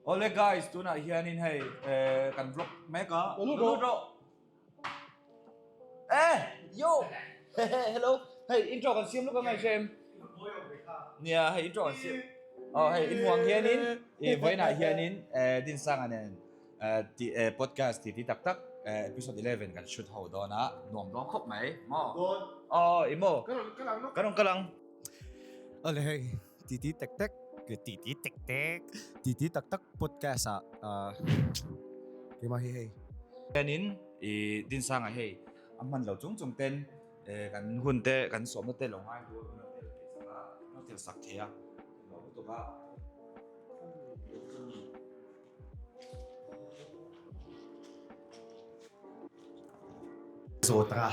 Awle guys, tunah hianin hei eh, kan vlog mek a. Lut rawh. Eh, yo. Hello. Hei intro kan siam luk angai hrem. Nia, hei intro kan siam. Oh, hei in huang hianin i vawiinah hianin eh Dinsanga nen eh ti eh podcast ti ti tak tak eh episode 11 kan shoot ho dawn a, nuam dawn khawp mai. Maw? Oh, i maw? Ka rawn kal ang. Awle hei Titi tek tek Titi tek tek Titi tak tak podcast ah ah keimah hi hei. Hianin i Dinsanga hei a hman lo chung chung ten eh kan hun te kan sawmna te lo ngai hu a lo tel thei sak a lo tel sak thei a lo lutuk a. Zawt a.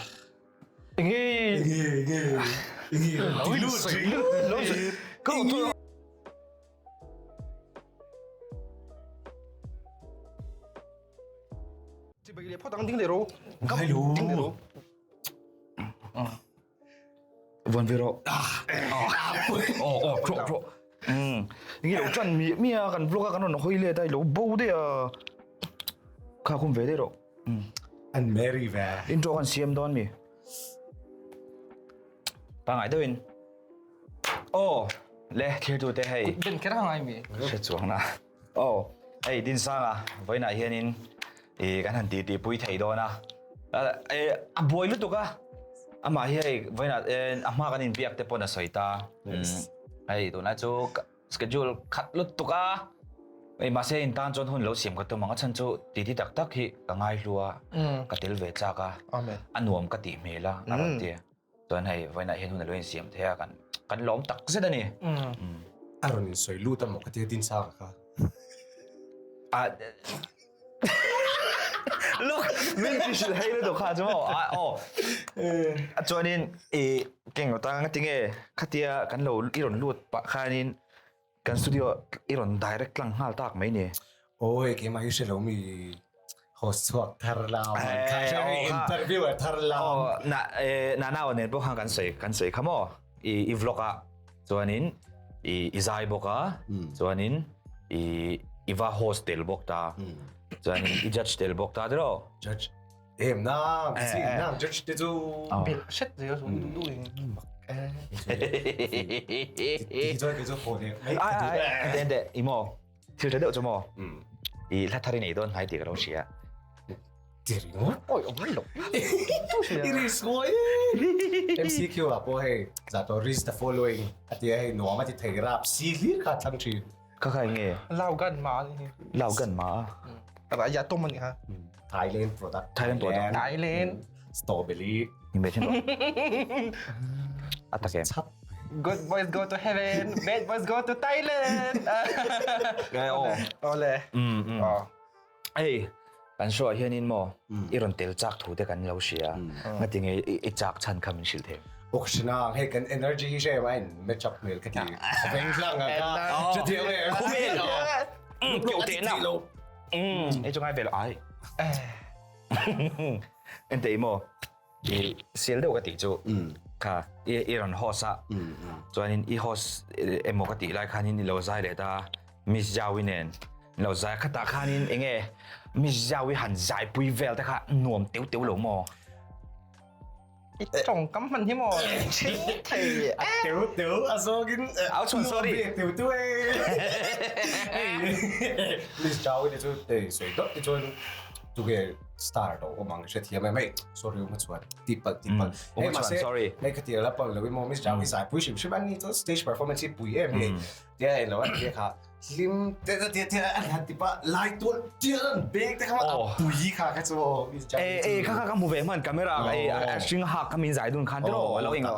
Vuan ve rawh. Aw aw rawh rawh. Nge lo chan mi mi a kan vlog a kan rawn hawi let a i lo bo daih a. Kha khum ve daih rawh. An marry ve. Intro kan siam dawn mi. Pangai deuhin. Aw le thlir tu te hei. Ben kher ngai mi. Hre chuang na. Aw hei Dinsanga vawiinah hianin i kan han titi pui thei dawn a. A buai lutuk a. Amah hi hei vawiinah a hma kan inbiak te pawn a sawi ta. Hei tunlai chu Schedule khat lutuk a, hei mahse in tan chuan hun lo siam ka tum ang a chhan chu titi tak tak hi ka ngai hlu a, ka tel ve chak a, a nuam ka tih hmel a a rawn ti a, chuan hei vawiinah hian hun a lo insiam thei a, kan kan lawm tak zet a ni. A rawn insawi lut a maw ka tia Dinsanga kha. Look, min ti hrilh hei lutuk kha chu maw a aw. Chuanin i keng tang tinge khatia kan lo i rawn lut pah khanin kan studio i rawn direct tlang nghal tak mai ni. Aw hei keimah hi hre lo mi host chhuak thar lam interviewer thar lam. Aw na na nau nen pawh khan kan sawi kan sawi kha maw i i vlog ah Chuanin i i zai bawk a, chuanin i i va host tel bawk ta, chuanin i judge tel bawk ta tiraw? Judge em na, si na judge te chu. Bel hret zel chu du du in. Mak e. Ti chuan kei chu haw leh mai ka duh. Ente ente i maw thil tha deuh chu maw i hla thar i nei dawn hnai tih ka lo hria. Ti ringawt. Oi awm lo. I risk ngawi. MCQ ah pawh hei zato risk the following a tia hei nuam a ti thei rap si hlir kha thlang thin. Kha kha enge? Lau gan ma ani hi. Lau gan ma a. Tara ya tom ani ha. Thailand product. Thailand product. Thailand. Strawberry. Ni me thin ro. A tak em. Chap. Good boys go to heaven, bad boys go to Thailand. Aw. Ole. Aw. Hei, kan show ah hianin maw i rawn tel chak thu te kan lo hria. Ngati nge i chak chhan kha min hrilh thei? Awkshina, hei kan energy hi hre mai in match up hmel ka ti. Veng hlang a ka. Chutiang e. Khumel. Keuh teh na. Ei chu ngai ve lo ai. Entei maw i sel deuh ka tih chu kha i i rawn host a chuanin i host emaw ka tih lai khanin i lo zai leh ta Miss Jaui nen lo zai khatah khanin enge Miss Jaui han zai pui vel te kha nuam teu teu lo maw I tawngkam hman hi maw thei a teu teu a zawngin Au chhuan sorry teu teu e Miss Jaui te chu ei sawi dawt te chuan Tuge star lo awm ang hrethiam em hei sorry uma chuan tih palh tih palh uma chuan sorry hei khatia la pang lo emaw miss Jaui zai pui hrim hrim an ni chuan stage performance hi pui em hei tia hei lo an tia kha hlim te te tia tia an han tipa lai tual tia an beng te kha a pui kha kha chu miss Jaui e e kha kha ka hmu ve hman camera e a hring hak kha min zai dun khan tiro lo eng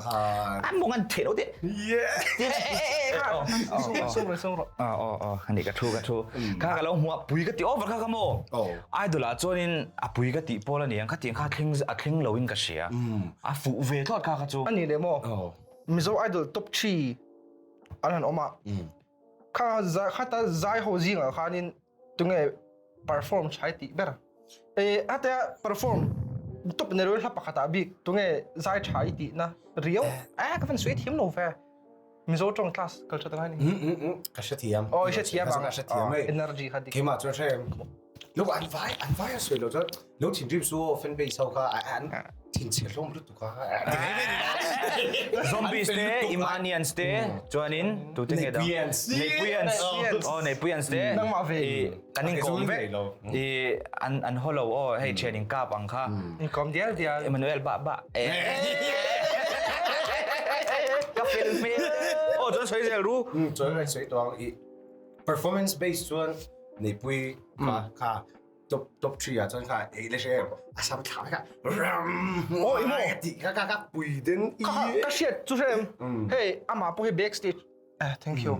an mong an the lo te yeah e e e kha sung ro sung ro Aw aw aw ani ka thu ka thu kha ka lo hmuh a pui ka ti over kha ka maw idol ah chuanin a pui ka tih pawl ani ang khatiang kha thleng a thleng lo in ka hria a fuh ve thlawt kha kha chu ani le maw Mizo idol top 3 an han awm a kha khata zai ho zingah khanin tunge perform thai tih ber e atia perform top ne hla pakhat ah bik tunge zai thai tih na riau a ka van sui thiam lo ve. Mizo tawng class kal tha tangai ni. Ka hre thiam. Oh, i hre thiam ang. Ka hre thiam ei. Energy kha dik. Keimah chuan hre lo an vai an vai a sawi lo chuan lo thinrim su fan base ho kha an thinchhe hlawm lutuk a. Zombies te, Imanians te, chuanin tute nge dang? Neihpuians. Neihpuians. Oh, Neihpuians te. Nangmah ve. Kan inkawm vek. I an an haw lo aw hei thian inkap ang kha. Inkawm dial dial. Emmanuel ba ba. Ka fel hmel. Aw chuan sawi zel ru. Chuan kan sawi tawh ang i performance based chuan Neihpui kha kha top top 3 ah chuan kha ei le hre em a sam thla kha ram Oh, i maw? tih kha kha kha pui den i Kha ka hriat chu hre em. Hei amah pawh hi backstage eh thank you.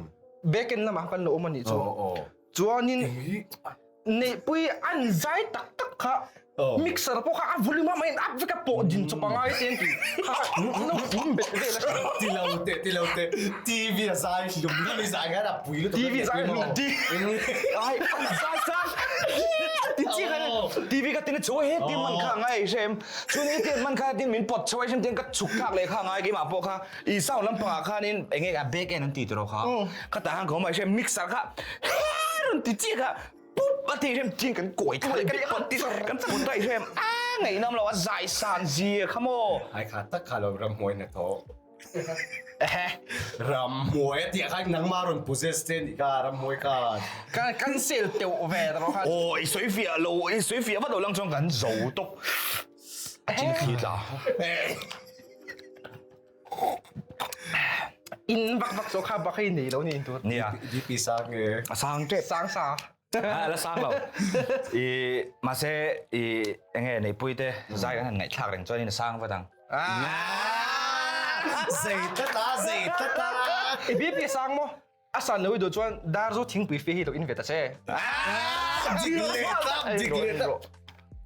Back end lamah kan lo awm a nih chu. Chuanin Neihpui an zai tak tak kha mixer pawh kha a volume a main up vek a pawh din chawp a ngai te an ti kha kha lo hum bet vel a ti lo te ti lo te TV a zai hlum hlum i zai ngai a pui lutuk TV zai hlum ti ai an zai zai ti chi kha TV ka tin chu he ti man kha ngai hrem chu ni ti man kha tin min pot chawai hrem tin ka chuk thak le kha ngai ke ma pawh kha i sound lampangah khanin enge a back end an ti tiraw kha kha tah khan ka awm a hre mixer kha rawn ti chiah kha pup a ti hrem tin kan kawi thal kan pawt ti kan pawt daih hrem a ngaihnawm lo a zai san zia kha maw ai kha tak kha lo ramhmuai hna thawh ramhmuai a tih kha nangmah rawn possess che nih kha ramhmuai khan kan kan sel teuh ve tiraw khan aw i sawi fiah lo i sawi fiah vat lo lang chuan kan zo tawp a chin thli tla. In vak vak so kha bak hei nei lo ni in tur. Nia. DP sang nge. A sang tep. Sang sa. A la sang lo. I mahse i enge nei pui te zai kan han ngaih thlak reng chuan in a sang vat ang. Zei tata zei tata. I BP sang mo. A san lo i duh chuan dar zu thingpui fe hi lo in ve ta che. Dik leh tak, dik leh tak.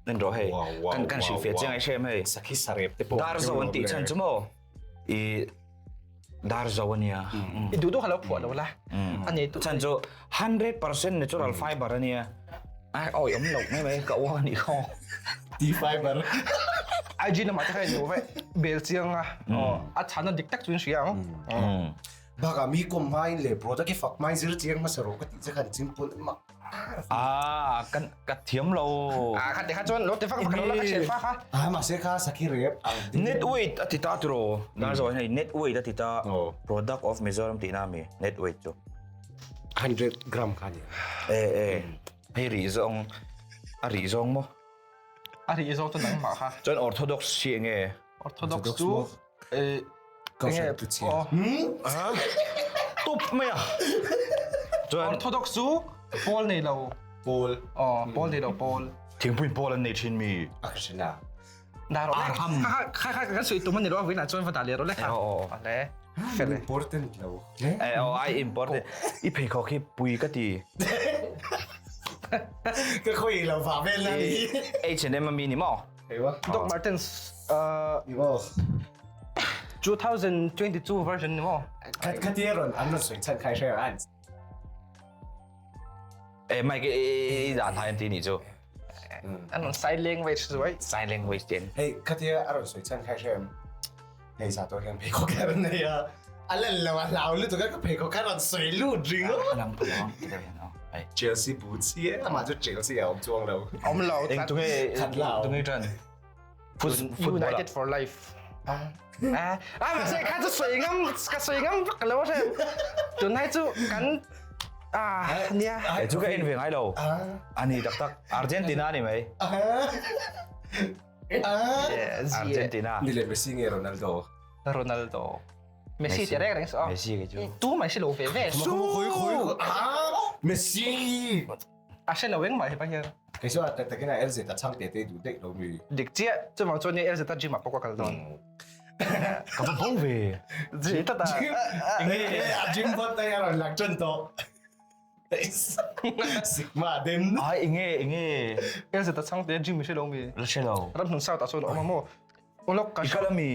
Nan rawh hei. Kan kan hrilh fe chiang ai hrem hei. Sakhi sarep te pawh. Dar zo an tih chhan chu maw? I dar zo ania. I duh duh kha lo phuah lo la. A nei tu. Chhan chu 100% natural fiber ania. Ai oi om lo mai mai ka uang ani khaw. T fiber. IG lamah te kha in duh ve bel chiang a. A chhan a dik tak chu in hria ang. Bakah mi kawm hmain leh product hi fak hmain zir chiang hmasa rawh ka tih che khan chingpun mak Ah, kan ka thiam lo. Ah, kha te kha chuan lo te fak fak lo la ka hriat fa kha. Ah, mahse kha sakhi rep ang ding. Net weight a ti ta tiraw. Dar zo hei net weight a ti ta. Product of Mizoram tihna ami net weight chu. 100 gram kha ni. E e. Hei rih zawng a rih zawng maw? A rih zawng chu nangmah kha. Chuan orthodox hi enge? Orthodox chu e Kohhran tu chhia. Tup mai a. Chuan Orthodox chu pawl nei lo. Pawl. Aw, pawl nei lo pawl. Thingpui pawl an nei thin mi. A ka hre la. Dah rawh le. Arham. Kha kha kha kan sawi tum a ni lo a vawiinah chuan va dah leh rawh le kha. Aw aw. Le. Fel e. Important lo. Eh aw ai important. I pheikhawk hi pui ka ti. Ka khawi lo va vel na ni. H&M ami ni maw? Doc Martens 2022 version ni maw? Khatia rawn an rawn sawi chhan kha i hre an. Eh Mike i dan hai an ti nih chu. An rawn sign language chu ai. Sign language ten. Hei khatia a rawn sawi chhan kha i hre em? Hei za to hian pheikhawk kher an nei a. A len lo a hlau lutuk a ka pheikhawk kha rawn sawi lut ringawt. A lang pawh ang ti deuh hian aw. Hei. Chelsea boots hi e amah chu Chelsea a awm chuang lo. Awm lo. Eng tunge Khat lau. tunge tan. Football United for life. Ah, ah, mahse kha chu sawi ngam ka sawi ngam vak lo a hre. Tunlai chu kan ah nia. Eh chu ka en ve ngai lo. Ani tak tak Argentina ni mai. Argentina. Ni le Messi nge Ronaldo? Ronaldo. Messi ti reng reng so. Messi ke chu. Tu mai si lo ve ve. Su. Khoi khoi. Ah, Messi. A hre lo eng mai pa hian. Kei chu a takina LZ a chang te te du dek lo mi. Dik chia chu wang chuan ni LZ a gym a pawh ka kal dawn. Ka va bo ve. Ji ta ta. A gym bot ai a rawn lak ṭan tawh. Sigma den. Ai enge enge. Eng zeta chang te gym hre lo mi. La hre lo. Ram hnun south ah chuan awm a maw. Ulok ka I kal ami.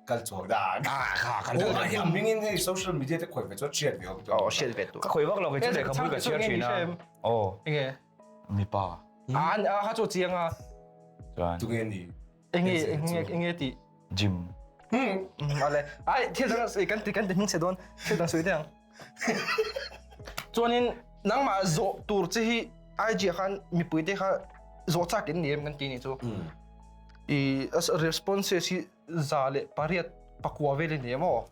Kal chuak da. Ah kha kal. Oh ai am mingin hei social media te khoi ve chuan hriat ve awm. Oh hriat ve tu. Ka khoi vak lo ke chu lehkhabu ka chhiar thin a. Oh. Enge. Mipa. Ah a ha chu chiang a. Chuan. Tunge ni. Enge enge enge ti. Gym. Ale, ai thil dang kan ti kan ti hming che dawn, thil dang sawi teh ang. Chuanin nangmah zawh tur che hi IG ah khan mipui te kha zawh chak in ni em kan ti nih chu. I responses hi 108 vel in ni em aw.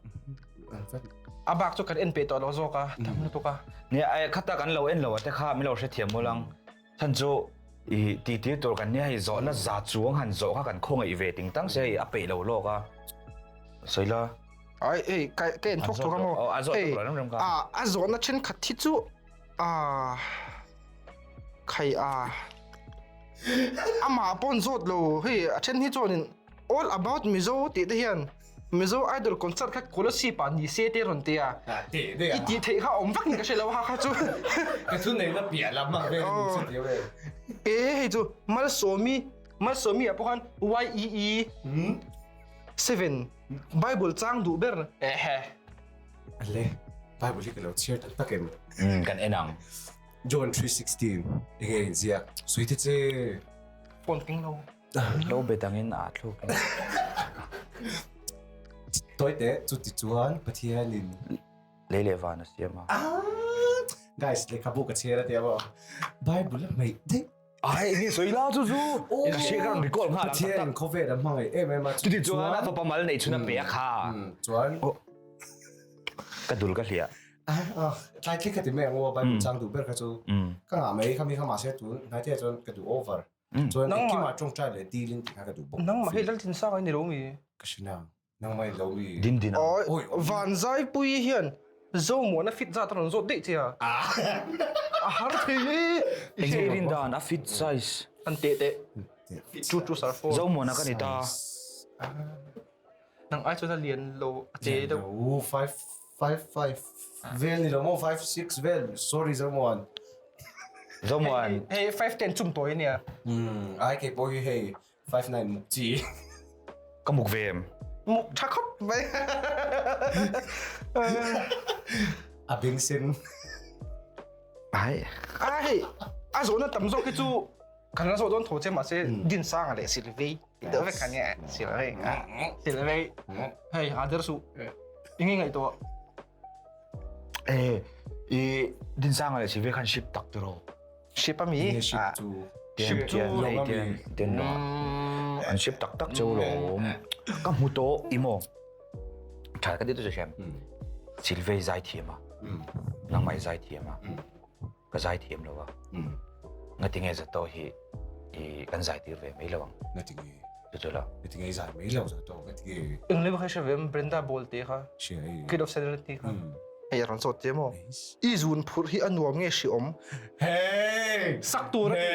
A bak chu kan en pe tawh lo zawk a, tam lutuk a. Nia, khata kan lo en lo a te kha min lo hrethiam mawlh ang. Chhan chu i titi tur kan nia hei zawhna za chuang han zawh kha kan khawngaih ve ting tang se hei a peih lo lawk a. Sawi la. Ai ei ka ka en thawk thawk a maw. A zawh thawk lo rem rem kha. A a zawhna thenkhat hi chu a khai a amah pawn zawt lo hei a then hi chuanin all about Mizo tih te hian Mizo Idol concert kha Kolasib ah ni se te rawn ti a. I tih theih kha awm vak ni ka hre lo ha kha chu. Ka thu nei na piah lam ang vel ni chu ti vel. E hei chu Malsawmi Malsawmi ah pawh khan YEE 7 Bible chang duh ber. Ehe. Ale Bible hi ka lo chhiar tak tak em. Kan en ang. John 3:16 enge inziak sawi te che. Phone keng lo. Lo be dangin a thluk in. Tawi teh chuti chuan Pathianin lei leh van a siam a. Guys, lehkhabu ka chhiar a tia maw? Bible a hmeih daih. Ai, enge sawi la chu chu. Ka hria ka rawn recall nghal ang. Pathianin khawvel a hmangaih em em a. Chuti chuan a fapa mal neih chhun a pe a kha. Chuan. Ka dul ka hliah. Tlai thlik ka ti mai ang aw, Bible chang duh ber kha chu. Ka ngah mai kha mi kha mahse tun hnaite ah chuan ka duh over. Chuan engkimah tawngtai leh dilin tih kha ka duh bawk. Nangmah hi Lalthinsanga i ni lo mi? Ka hre nang. Nangmah i lo mi? Din din ang. Awi, Vanzaipuii hian Zomuana fit zat a rawn zawt daih che a. A har thei e. Enge i rin dan a fit size? An teh teh. Chu chu sar phone. Zomuana ka ni ta. Nang ai chuan a lian lo a che deuh. Lian lo, 5 5 vel ni lo maw 5 6 vel sorry Zomuan. Zomuan. Hei 5 10 chum tawi ania. Um ai kei pawh hi hei 5 9 muk chi. Ka muk ve em? Muk tha khawp mai. A beng sen. Ai. A hei a zawhna tam zawk hi chu kan la zawh dawn tho che mahse Dinsanga leh Silvei Deuh vek kha nia Silvei Silvei hei a der suh enge ngaihtuah Eh i Dinsanga leh Silvei khan ship tak tiraw ship ami ship chu ship chu hei ten ten lo an ship tak tak cheu lo ka hmu tawh i maw tha ka ti tu che Silvei zai thiam a nangmah i zai thiam a Ka zai thiam lo a. Ngatinge Zato hi i kan zai tir ve mai lo ang. Ngatinge? Chu chu la. Ngatinge i zai mai lo Zato? Ngatinge? Eng leh kha hre ve em Brenda Bolte kha. Hria ei. Kid of Serenity kha. Hei a rawn zawt che maw? I zun phurh hi a nuam nge hriawm? Hey! Sak tur a ti.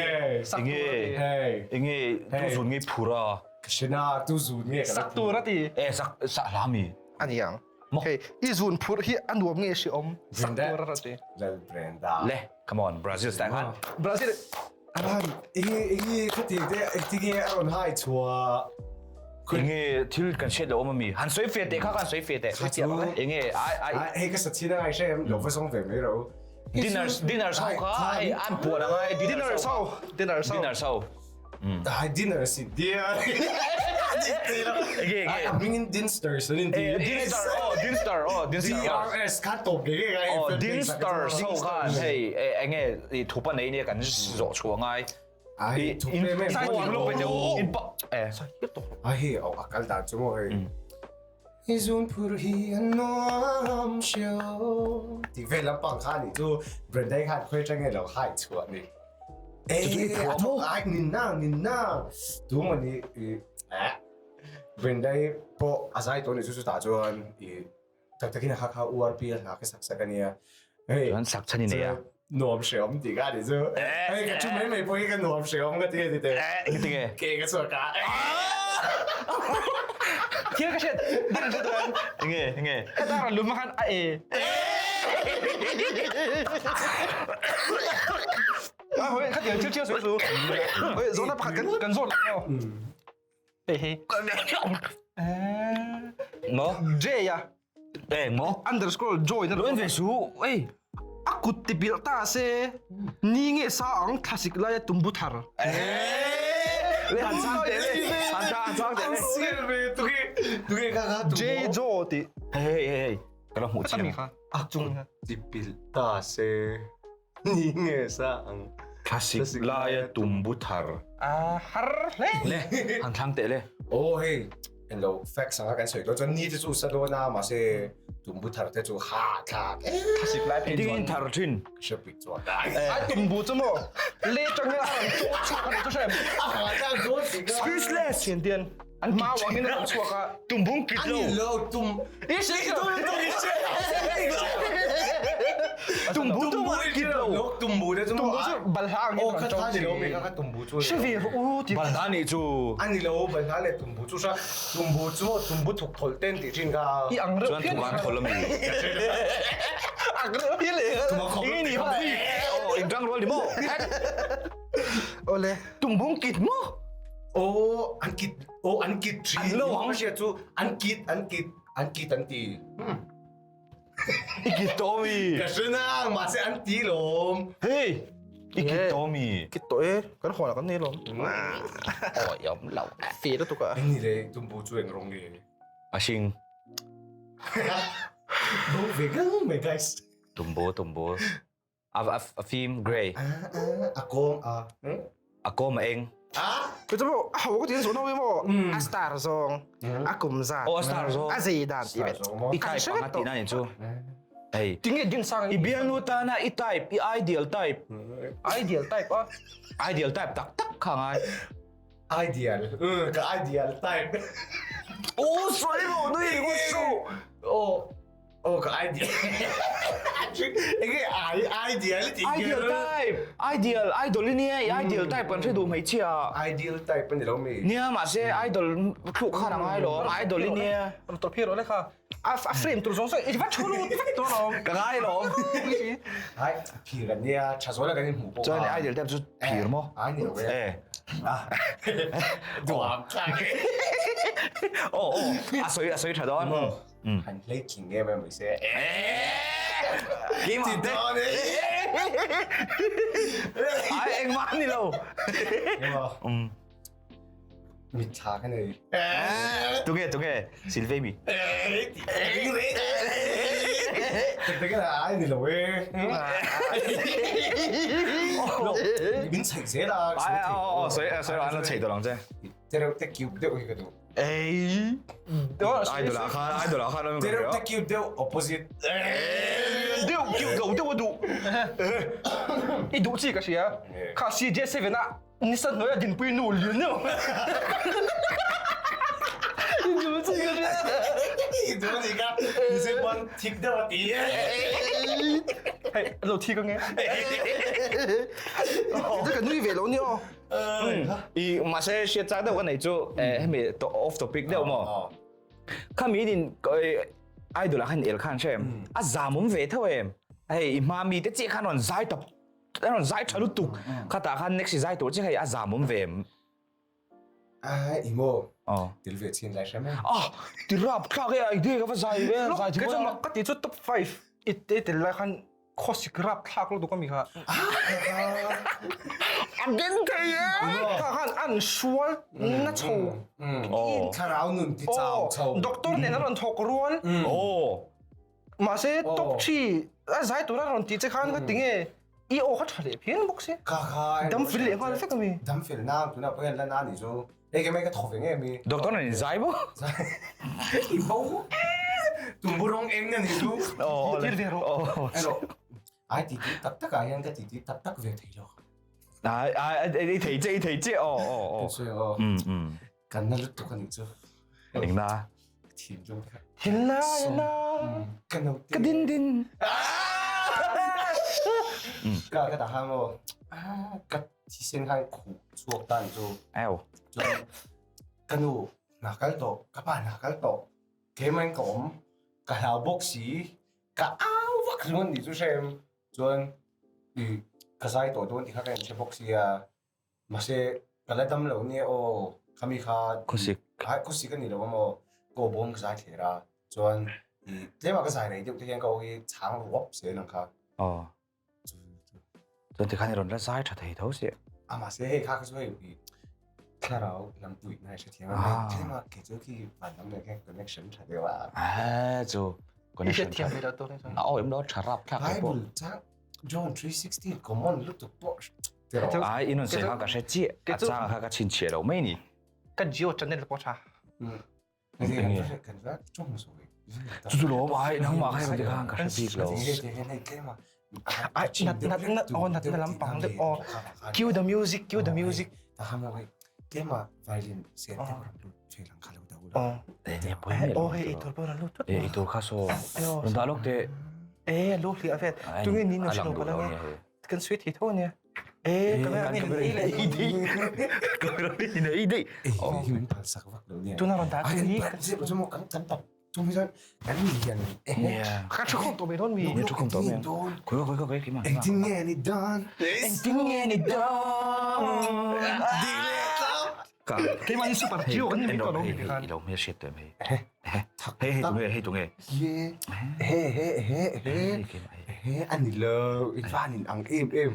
Sak tur a ti. Hey! Enge tu zun nge phur a? Ka hre na, tu zun nge ka la Sak tur a ti. Eh sak sak hla mi. A ni ang. Hei, i zun phurh hi a nuam nge hriawm? Sak tur a rat i. Lal Brenda. Le, come on, Brazil style khan. Brazil. Aman, ingi ingi khati te engtinge a rawn hai chhuah. Inge thil kan hriat lo awm ami? Han sawi fe teh kha kan sawi fe teh. Inge ai ai. Hei ka sa chin a ngai hre em, lo va zawng ve mai ro. Dinners dinners ho kha hei an puan anga dinners ho dinners ho dinners ho. Ai dinner si dia. Ege ege. A hmingin Dinsters an inti. Dinster oh Dinster oh Dinster. DRS kha tawp ge ge ngai. Oh Dinsters ho khan hei enge i thupa nei nia kan zawh chhuah ngai. Ai thupe me. In pa lo pe in pa eh. Ai hei oh akal dan chu mo hei. I zun phur hi a nuam hriau. Tih vel lampang kha nih chu Brenda-i khan khawi atang nge lo hai chhuah ni. Chu chu i phuah maw? Ai nin nang nin nang. Tu maw ni i eh Brenda-i pawh a zai tawh nih chu chutah chuan i tak takin a kha kha URP a hla kha sak sak a nia. Hei chuan sak chhan i nei a. Nuam hreawm tih kha nih chu. Hei ka thu mai mai pawh hi ka nuam hreawm ka ti a ti teh. Engti nge? Ke ka chhuak a. Thil ka hriat ding chu chuan. Enge enge? Ka dar a lum a khan a e. A hoi kha tiang thil thil sawi chu. Hoi zawhna pakhat kan kan zawt lang maw? Hei hei. Maw? J a. Eng maw? Underscore joy na Lo en ve su. Ei. A kut ti bilh ta se ni nge sa ang thlasik laia tumbu thar. Le han chang teh le. Han chang han chang teh le. Sial ve tu ke tu ke kha kha tu. J Jo ti. Hei hei hei hei. Ka lo hmuh chiang. Kha. A chung kha. Tipil ta se. Ni nge sa ang. Thlasik laia tumbu thar. A har hle. Le han thlang teh le. Oh hei Hello facts anga kan sawi dawn chuan ni te chu sa dawn a mahse tumbu thar te chu ha thlak e. Thlasik lai phei chuan. Ding thar thin. Ka hre pui chuan. Ai tumbu chu maw le tang hian a rawn chaw chhuak a ni chu hrem. A ha thlak dawn si ka. Speechless. Thian tian an mau ang in a rawn chhuak a. Tumbung kit lo. Ani lo tum. I hre lo. Tumbu tum a kit lo. Tumbu te chu maw. Tumbu chu balhla ang in a rawn chaw. Aw kha ni lo mi kha kha tumbu chu. Hre ve rawh u ti. Balhla nih chu. Ani lo balhla leh tumbu chu hra tumbu chu maw tumbu thuk thawlh ten tih thin kha. I ang reuh Chuan phian thuk an thawlh ami. Ang reuh phian leh. I ni hawk. Aw inrang rual ni maw. Awle. Tumbung kit maw. Aw an kit aw an kit thin. An lo ang. Hria chu an kit an kit an kit an ti. I kit tawh ami. Ka hre nang mahse an ti lawm. Hei i kit tawh ami. Kit tawh e kan huanah kan nei lawm. Awi awm lo. Fe lutuk a. Eng ni le tumbu chu eng rawng nge. A hring. Bo ve gang mai guys. Tumbu tumbu. A a fim grey. A kawm a. A kawm a eng. Chu chu a ho ka tin zo no maw a star zawng a kum zat. Oh a star zawng. A zei dan ti vet. I type ang a tih na ni chu. Hei. Tinge din sang. I bialnu tana i type i ideal type. Ideal type a. Ideal type tak tak kha ngai. Ideal. Ka ideal type. Oh sawi lo nui ringawt suh. Oh. Oh ka ideal. Enge ideal ti Ideal type. Ideal idol i nia i ideal type kan hre duh hmeichhia. Ideal type ani lo mi. Nia mahse idol thluk khan a ngai lo idol i nia. Rawn tawp hi rawh le kha. A frame tur zawng zawng i va thu lut vek tawh alawm. Ka ngai lo. Hai phir an nia tha zawl a kan inhmuh pawh. Chuan ideal type chu phir maw? Ai ni lo e. Duam thlak e. Aw aw a sawi a sawi tha dawn. Han hlei tling em em mai se. Keimah te. Ai engmah ni lo. Mit tha ka nei. Tunge tunge Silvei mi. Tak tak ai ni lo e. Min chheih zel a. Ai aw aw sawi sawi an lo chheih tawh ang che. Tereuh te cute deuh hi ka duh. Ei. Idol ah khan idol ah khan Tereuh te cute deuh opposite. Deuh cute lo deuh a duh. I duh chi ka hria. Kha CJ7 ah nisa hnuai a dinpui nu lian deuh. I duh chi ka hria. I duh ni ka. Nise pawn thik deuh a ti. Hei lo thi ka nge. Ka nui ve lo ni aw. I mahse hriat chak deuh ka nei chu hemi off topic deuh maw. Khami in idol ah khan el khan hre a zamawm ve tho em. Hei i hma mi te chiah khan rawn zai tawp rawn zai tha lutuk khatah khan next i zai tur chiah hei a zamawm ve em. A i maw til ve chin lai hrem em. Ah ti rap thlak e idea ka va zai ve zai thi maw. Ka ti chu top 5 i tel lai khan Khawsik rap thlak lo tuk ami kha. A den thei e. Kha khan an sual na chho. Oh. Thlarau nun ti chau chho. Doctor nen a rawn thawk rual. Oh. Mahse top 3 a zai tur a rawn ti che khan ka ti nge i aw kha tha leh phian bawk si. Kha kha. Dam fel leh nghal vek ami. Dam fel na tuna pawh hian la na ni chu. Ei ke mai ka thaw ve nge mi. Doctor nen zai bo. I bo. Tumbu rawng eng ani chu. Oh, Tir ve rawh. Oh. Elo. Ai ti ti tak tak ah hian ka ti ti tak tak ve thei lo. Ai ai i thei che i thei che oh oh oh. Chu oh. Mm mm. Kan na lutuk ani chu. Eng na. Thin lung kha. Thin na na. Ka no Ka din din. Ka ka ta ha mo. Ka thisen khan khuh chhuak ta ni chu. Eo. Chuan ka nu hna kal tawh, ka pa hna kal tawh, keimah in ka awm, ka hlau bawk si, ka au vak ringawt ni chu hrem. Chuan i ka zai tawh dawn tih kha ka inhre bawk sia, mahse ka la dam lo nia aw, khami kha Khawsik. Ai khawsik a ni lo a maw, ka aw bawm ka zai thler a, chuan i tlema ka zai rei deuh te hian ka aw hi chhang ruap zel ang kha. Aw. Chuan tikhan i rawn la zai tha thei tho si. A mahse hei kha kha chu hei i. Thlarau lam puihna i hrethiam a, ah. Tlema kei chu khi van lam nen khan connection tha deuh a. Ah, chu connection tha. Hrethiam ve tur ni A awm lo tha rap thlak pawh. Bible chang John 3:16 common lutuk pawh. Ai inon se kha ka hre chi a chang kha ka chin chhe lo mai ni. Ka Geo channel pawh tha. Kan va chong so. Chu chu lo ai nangmah kha ti khan ka hre bik lo. Ai nat nat nat oh nat na lampang deuh oh cue the music cue the music. Ta ham hei tlema violin sen te ram lut thei lang kha lo da ula. Eh ne poi me. Oh hei eitur pawh ran lut thut. Eh eitur kha so. Run da lok te. Eh lo hliah vel. Tunge ni no shino pala nge. Kan sweet hi tho nia. Eh kamera ni ei le ei dei. Kamera ni ei dei. Eh hi min phal sak vak lo nia. Tuna ron da tu ni. Kan kan kan tak Chung hi chuan kan lian Ka thu khawm tawh mai dawn mi. Ni thu khawm tawh mai. Khawi khawi khawi kima. Engtin nge ni dawn? Engtin nge ni dawn? Dik leh tlauh. Ka. Keimah ni super hero kan ni mai tawh lo mi khan. I lo hmel hriat tawh em hei. Hei hei tunge hei tunge. Ye. He he he he. He ani lo. I van in ang em em.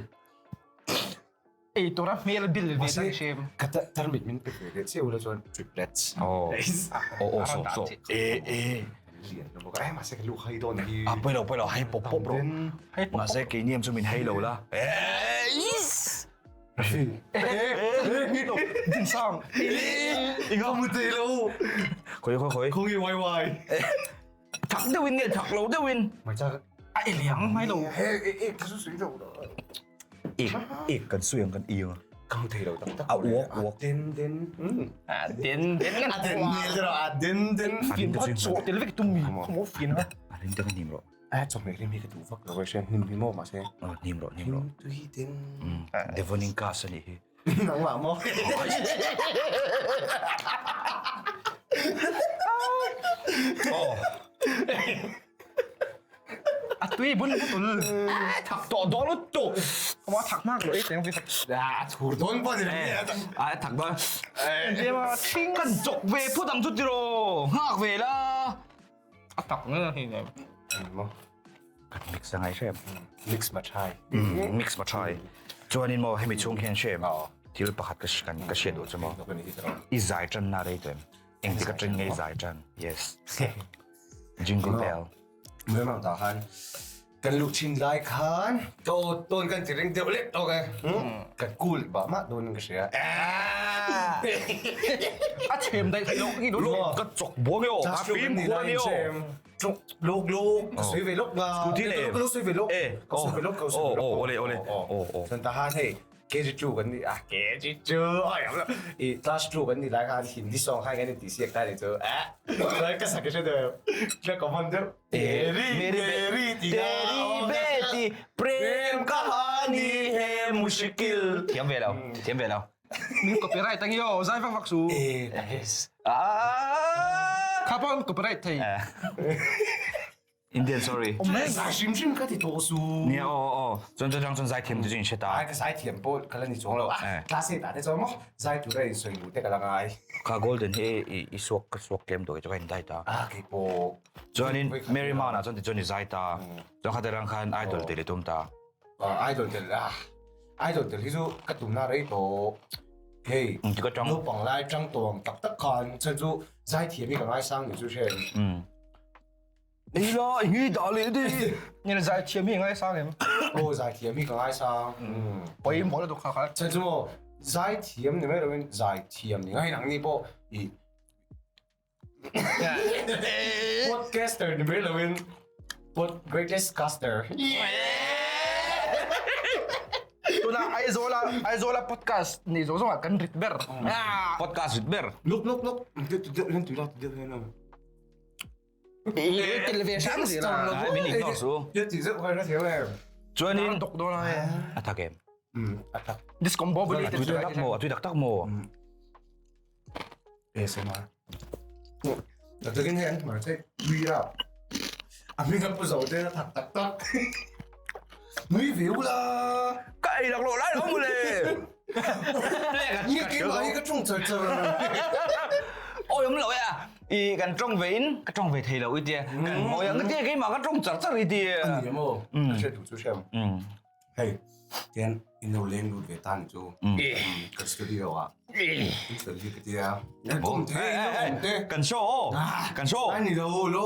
Ei tura hmel bil ve tak hrim. Ka tarmit min pe ve che ula chuan triplets. Oh. Oh oh so so. E e. Lian lo bawk. Ai mahse ka lu khai dawn hi. A pawilo pawilo hei pawp pawp ro. Mahse keini em chu min hei lo la. Yes. Din sang. I nga mu te lo. Khoi khoi khoi. Khoi wai wai. Thak deuhin nge thak lo deuhin. Mai cha a e liang mai lo. He e e ka su sui lo. Ik ik kan sui ang kan i ang. Ka mu thei lo tak tak. A uak uak. Den den. A den den a den nel ro a den den. Fin phat chu tel vek tum mi. Mo fin ha. A rim te ka nim ro. A chawhmeh rim hi ka duh vak lo e hrian hnim hi maw mahse. A hnim ro hnim ro. Tui den. Devoning cast ani hi. Nangmah maw? Oh. A tui bun tul. Thak tawh dawn lutuk. Kama thak mak lo e teng vi thak. A thur dawn pawh ni lo. A thak dawn. Lema thing. Kan chawk ve phut ang chu tiraw. Nghak ve la. A tak nge hi ne. Maw. Kan mix a ngai hrem. Mix machai. Mix machai. Chuanin maw hemi chhung hian hrem thil pakhat ka kan ka hriat duh chu maw. I zai tan na rei tuem. Engtik atang nge i zai tan. Yes. Jingle bell. Mui mang ta khan kan lu chin lai khan to ton kan ti ring deuh lek tok e. Kan cool ba mah dawn in ka hria. A chhem daih thei lo ngi lo. Ka chok buang e aw. Ka fim khur ani aw. Lok lok ka sui ve lok nga. Scooty le. Ka lo sui ve lok. Ka sui ve lok ka sui ve lok. Ole ole. Oh oh. Chuan ta han hei KG2 kan ni a KG2 ai am i class 2 kan ni lai khan Hindi song khan kan ti siak ta ni chu a ka sak hre deuh ka common deuh teri meri ti teri beti prem kahani he mushkil thiam ve lo thiam ve lo Min copyright ang yo, zai vak vak su. Eh, yes. Ah! Kha pawh copyright thei. Indian sorry. Zai hrim hrim ka ti tawh su. Nia aw aw aw. Chuan chuan chuan zai thiam te chu in hre ta. Ai ka zai thiam pawh ka la ni chuang lo. Eh. Class 8 ah te chuan maw zai tura in sawi luh te ka la ngai. Kha golden hi i i suak ka suak tlem tawh hi chu ka in dai ta. Ah kei pawh. Chuanin Mary Mount ah chuan tichuan i zai ta. Chuan kha te rang khan idol te le tum ta. Idol tel ah idol tel hi chu ka tumna rei tawh hei naupang lai tang tawng tak tak khan chan chu zai thiam hi ka ngaisang ni chu hriat Ei la hi dah leh di Ni zai thiam hi ngaisang em Oh zai thiam hi ka ngaisang Poi mawl duk kha kha chan chu maw zai thiam ni mai lovin zai thiam ni ngai nang ni pawh i Podcaster ni mai lovin pod greatest caster. Tuna Aizola Aizola podcast ni zo zawng ah kan rit ber. Podcast rit ber. Luk luk luk. Deuh deuh deuh deuh. Tel ve hram zel a. Ai min ignore su. Ti zeuh kha ka thiam em. Chuanin dok dawn a. A thak em. A thak. Discombobulated. A tui tak maw? A tui tak tak maw? ASMR. Tak takin hei an hmar che tui a. A hming an pu zo te a thak tak tak. Nui ve ula. Ka ei lak lawh lai lo mawle. Nge keimah hi ka tawng char char. Awi awm lo e a. I kan tawng ve in ka tawng ve thei lo i tia. Kan mawi ang ka tia keimah ka tawng char char i tia. Ani emaw ka hriat duh chu hriam. Hei. Tian in lo leng lut ve ta ni chu. Ka studio ah. In fel hi ka tia. Kom te, in lo kom te. Kan show aw. Kan show. Ai ni lo lo.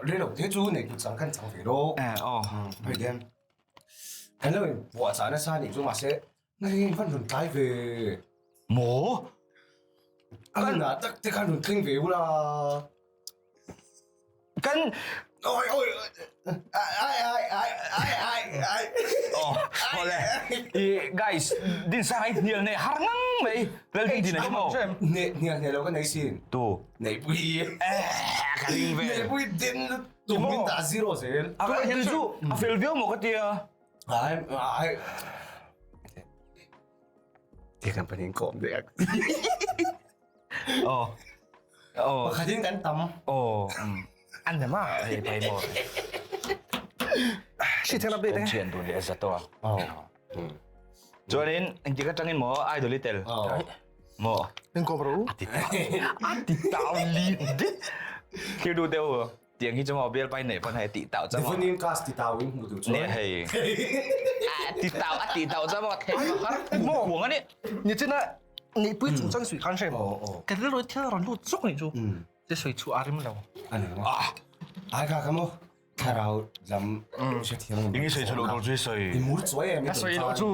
Rei lo te chu nei kut chang kan chang ve lo. Eh aw. Hei tian. Kan lo in puah chah nasa ni chu mahse ngai in van rawn tlai ve. Maw? A hunah tak te khan rawn thleng ve ula. Kan Oi oi ai ai ai ai ai ai Oh, ole. I guys, din sang ai hnial nei har ngang mai. Lal ding din ai mo. Ne hnial nei lo ka nei sin. Tu. Nei pui. Eh, ka ring ve. Nei pui din tum min ta zero zel. A ka hel chu a fel viau mo ka tia. Ai ai. Te kan panin kom dek. Oh. Oh. Pakhatin kan tam. Oh. An na ma. Hei pai mo. Shi thel update eh. Thian dun le zato. Oh. Chuanin engtik atangin mo idol i tel. Oh. Mo. Ning ko bro. Ati ati tau li dit. Khi du teu tiang hi chu mo bial pai nei pan hei ti tau cha mo. Devonin class ti tau in hmu tu chuan. Ne hei. Ti tau a ti tau cha mo thei har mo huang ani. Ni china ni pui chung chang sui khan shem. Oh oh. Ka rilru thil rawn lut zuk ni chu. Te sui chu a rim lo. Ani mo. Ai ka ka mo. Thlarau lam hre thiam. Ingi sui chu lo tur chu sui. I mur chuai em Ka sui lo chu.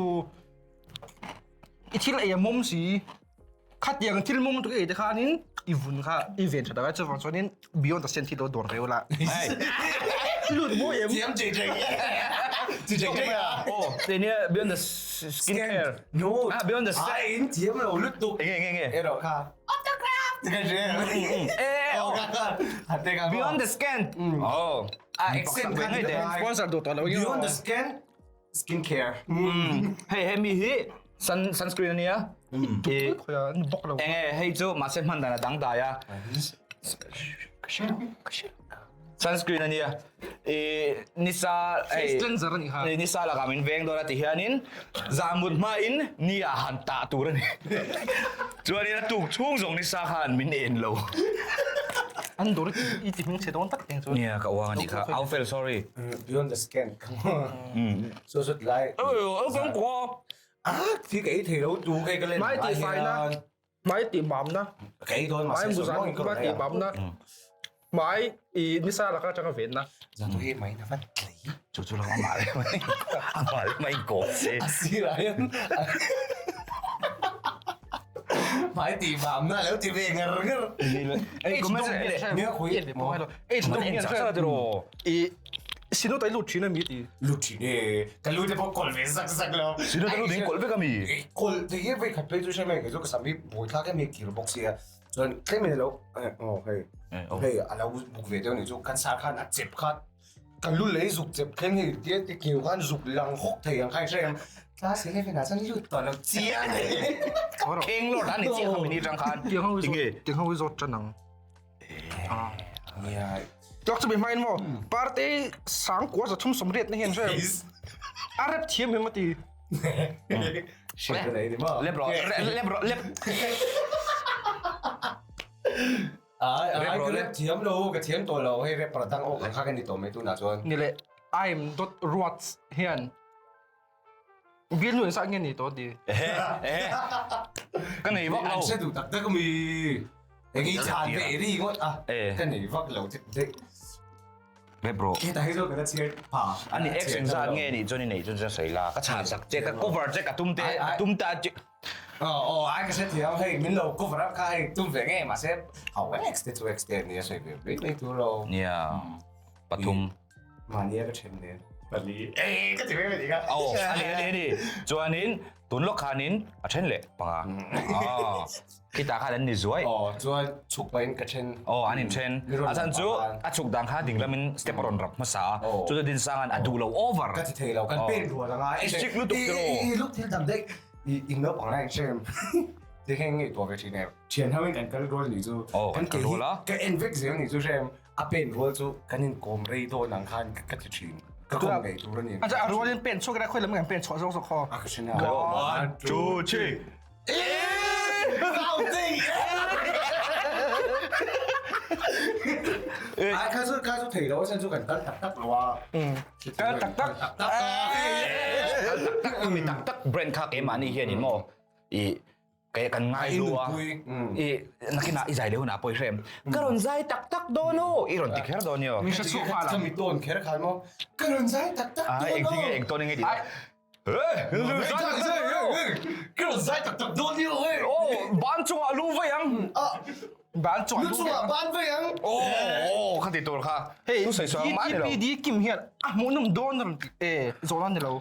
I thil ei a mum si. Khatiang thil mum tu ei te khanin i vun kha i ven tha ta chuvang chuanin beyond the sen thi lo dawr reu la. Lut mo em. Thiam chei chei. Chei chei chei a. Oh, te nia beyond the skin care. No. Ah, beyond the Ai in thiam lo lut tuk. Enge enge enge. Ero kha. Autograph. Te ka je. Eh, Oh, ka ka. Ha te ka. Beyond the scan. Oh. Ah, accent kha Ngai te. Sponsor do to lo Beyond the skin skin care. Hei hemi hi sun sunscreen ania. I khoya ni bok lo. Enge hei chu mahse hman dan a dang dai a. Sunscreen ania. I nisa Face cleanser ani kha. Nisa lakah min veng dawn a ti hianin zahmut hmain ni ah han tah tur ani. Chuanin a tuk chhung zawng nisa khan min en lo. An dawr i ti hming chhe dawn tak teng chuan. Nia ka uang anih kha. Au fel sorry. Beyond the scan ka So so lai. Oi oi kan ko. Ah thi ka ei thei lo tu kai ka len. Mai ti fai na. Mai ti mam na. Ka ei dawn ma Mai muzan mai ti mam na. Mai i nisa laka tanga ven na. Zan tu he mai na van tlei. Chu chu lo ama le mai. Ama le mai ko se. Asira hian. Mai ti mam na lo ti ve ngar ngar. Ei comment se. Nia khui. Ei Mai en cha cha ro. I sino tai lut thin a mi ti. Lut thin e. Ka lu te pawh kawl ve zak zak lo. Sino ta lu ding kawl vek a mi. Kawl te hi vei khat phei chu hre mai kei chu ka sam hi buai thlak em hi kir bawk sia. Chuan tlem in alo aw hei hei a lo buk ve deuh a nih chu kan sar khan a chep kha ka lu lei zuk chep thleng hei tia ti kiu khan zuk lang hawk thei ang kha i hre em class 11 ah chuan lut tawh lo chiang e. Kheng lawr a ni chiah kha mini tang khan. Tiang ho Tinge. tiang ho zawt tan ang. Nia. Tlak chu mi hmain maw parte sang kua za thum sawmriat na hian hre a rep thiam em a ti. Hriat a nei ni maw? Lep rawh, lep rawh, lep. Ai, ai, ka rep thiam lo, ka thiam tawh lo, hei rep dang awk ang kha ka ni tawh mai tunah chuan. Ni le, I'm dot ruats hian bial nu engzah nge ni tawh ti? Ehe, ehe, ka nei vak lo. An hre duh tak tak ami, eng i chhan ve ri ngawt a, ka nei vak lo deuh. Rep rawh. Khi ta hi chu ka la chhiar pha. Ani ex engzat nge nih chuan i neih chuan chuan sawi la, ka chhan sak che, ka cover che ka tum te, ka tum ta che. Aw aw ai ka hre thiam hei min lo cover up kha hei tum ve ngei mahse hau ex te chu ex te ania sawi ve mai mai tur lo. Nia pathum. Mahnia ka then nen pali eh ka ti ve ve ni kha. Aw ani ani ani chuanin tun lawk khanin a then leh panga. Aw. Khitah khan an ni zuai. Aw, chuan chhuk pahin ka then. Aw, an inthen. A chhan chu a chhuk dan kha ding lamin step a rawn rap hmasa a, chu chu Dinsanga'n a duh lo over. Ka ti thei lo, kan pen rual anga. Strict lutuk tiraw. I look thil dam daih, i in naupang lai hrem. Ti kha ngei tuah ve thin em. Thian ho in kan kal rual ni chu. Aw, kan kal rual a. Ka en vek zel ni chu hrem. A pen rual chu kan inkawm rei dawn ang khan ka ti thin. Ka kawm ngei tur a ni. A rualin pen chhuak ila khawi lam kan pen chhuah zawk zawk khaw. A ka hre na. One, two, three. Ai kha chu kha chu thei lo a chu kan kal tak tak lo a. Kal tak tak. Tak tak. Kal tak tak mi tak tak brand kha keimahni hianin maw i Kei kan ngai lu a. I nakinah i zai leh hunah pawh i hrem. Ka rawn zai tak tak dawn aw i rawn ti kher dawn io. Mi hre chhuak nghal ang. Ka mi tawn kher khan maw. Ka rawn zai tak tak dawn aw. Engtin nge eng tawn enge tih. Ka rawn zai tak tak dawn io. Aw ban chungah lu vei ang. Ban chungah lu chungah ban vei ang. Aw kha ti tur kha. Hei Tu sawi sawi ang mah ni lo. DTPD Kim hian a hmuhnawm dawn a rawn ti e zawhna ni lo.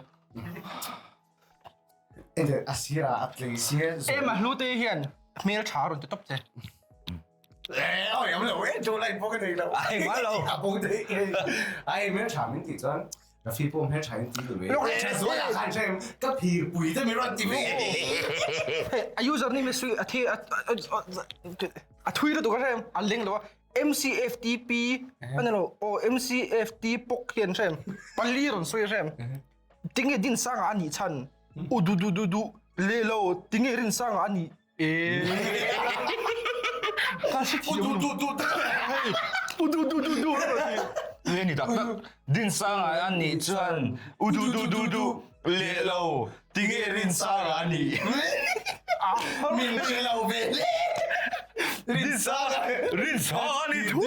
Enge a sir ah a tlei sia zawh. Em a hlu te hian hmel tha rawn ti tawp che. Eh oi am lo eh chu lai pawh ka nei lo. Ai ma lo. A pawh te ai hmel tha min tih chuan Rafi pawh hmel tha in ti duh ve. Tha zual ah khan hrem ka phir pui te min rawn ti ve. Hei a user name hi sui a the a thui lutuk a hrem a leng lo a MCFTP a ni lo aw MCFT pawk hian hrem pali rawn sawi hrem. Tinge Dinsanga a nih chhan? U du du du du le lo tinge Rinsanga a nih e. Ka hre thiam U du du du du. U du du du du. Le ni tak tak Dinsanga a nih chuan u du du du du le lo tinge Rinsanga a nih. Min hre lo ve le. Rinsanga Rinsanga a nih thu.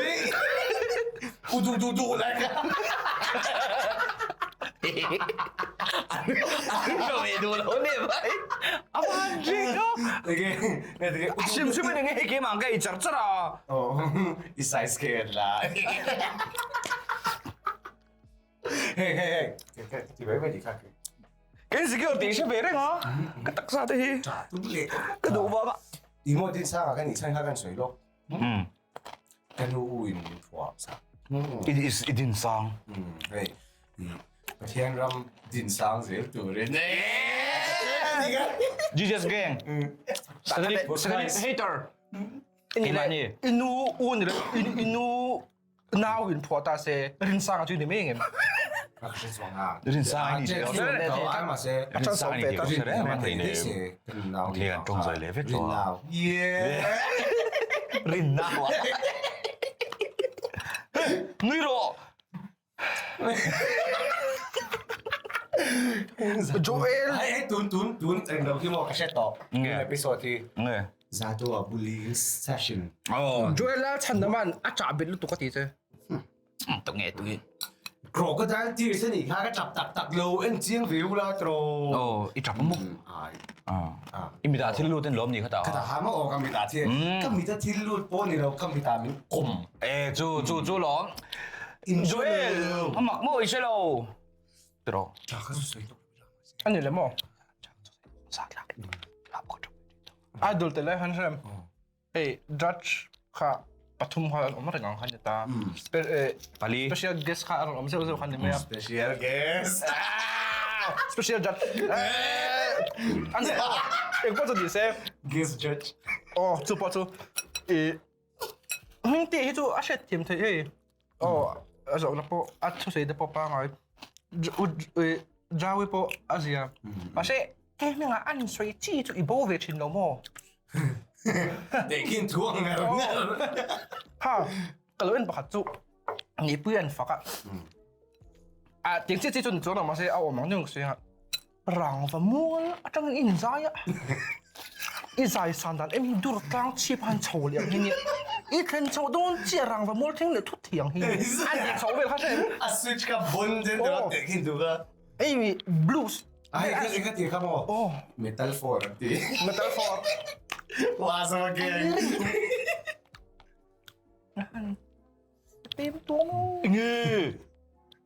U du du du lai ka. Sim sim in nge ke mang ka i char char a. Oh, i size ke la. Hey hey hey. Ti bai bai di kha. Kan security hre ve reng a. Ka taksa te hi. Ka duh vang a. I mo din sang a kan i chan kha kan soi lok. Ka nu u in min phuah sak. I din sang. Hei, Pathian ram din sang zel turin. Jesus gang. Satanic hater. Keimah ni. I nu u ni i nu nau in phuah ta se rinsang a chu ni mai ngem. Rinsang ni A chan sawm ve ta. Rinna tawng zai leh vek tawh a. Rinna a. Nui rawh. Joel. Ai tun tun tun eng lo hi maw ka hre tawh. Episode hi. Nge. Zato a bullying session. Oh. Joel a chhan naman a chah bet lutuk a ti che. Tunge tunge. Crocodile tears a nih kha ka tap tak tak lo en chiang ve ula tro. Oh, i tap mu. Ai. Ah. I mita thil lut en lawm ni kha ta. Ka ta ha ma aw ka mita thil. Ka mita thil lut pawh ni lo ka mita min kom. Eh chu chu chu lawm. Joel, amak mo i hre lo. Tro. Cha ka su soi tok. Ani le mo. Sa tlak. Lap ko tap. Idol te lai han hrem. Hei judge kha pathum kha an awm reng ang kha ni ta. Pali. Special guest kha an awm zeuh zeuh kha ni mai a. Special guest. Special judge. An eng pawh chu ni se. Guest judge. Aw chu pawh chu i hming tih hi chu a hriat thiam theih hei. Aw a zawhna pawh a thusawi te pawh pangai. Jawi pawh a zia. Mahse he hmingah an insawi chi chu i bo ve thin lo maw? Tehkhin thu ang ngar ngar. Ha, ka lo en pakhat chu nipui an fak a. A tiang chiah chiah chu ni chuan lo mahse a awm ang deuh ka sawi a. Rangva mual atangin i inzai a, i zai san dan em hi dur tlang chhip a han chho leh ang hi nia. I thlen chho dawn chiah rangva mual thleng leh thut thei ang hi. An ti chho vel kha hre em? A switch kha bon zen te lo tehkhin duh kha. Hei blues. Ai ka ka ti kha maw? Oh. Metal 4 an ti. Metal 4. Wa sama gang. Pem tuang o. Nge.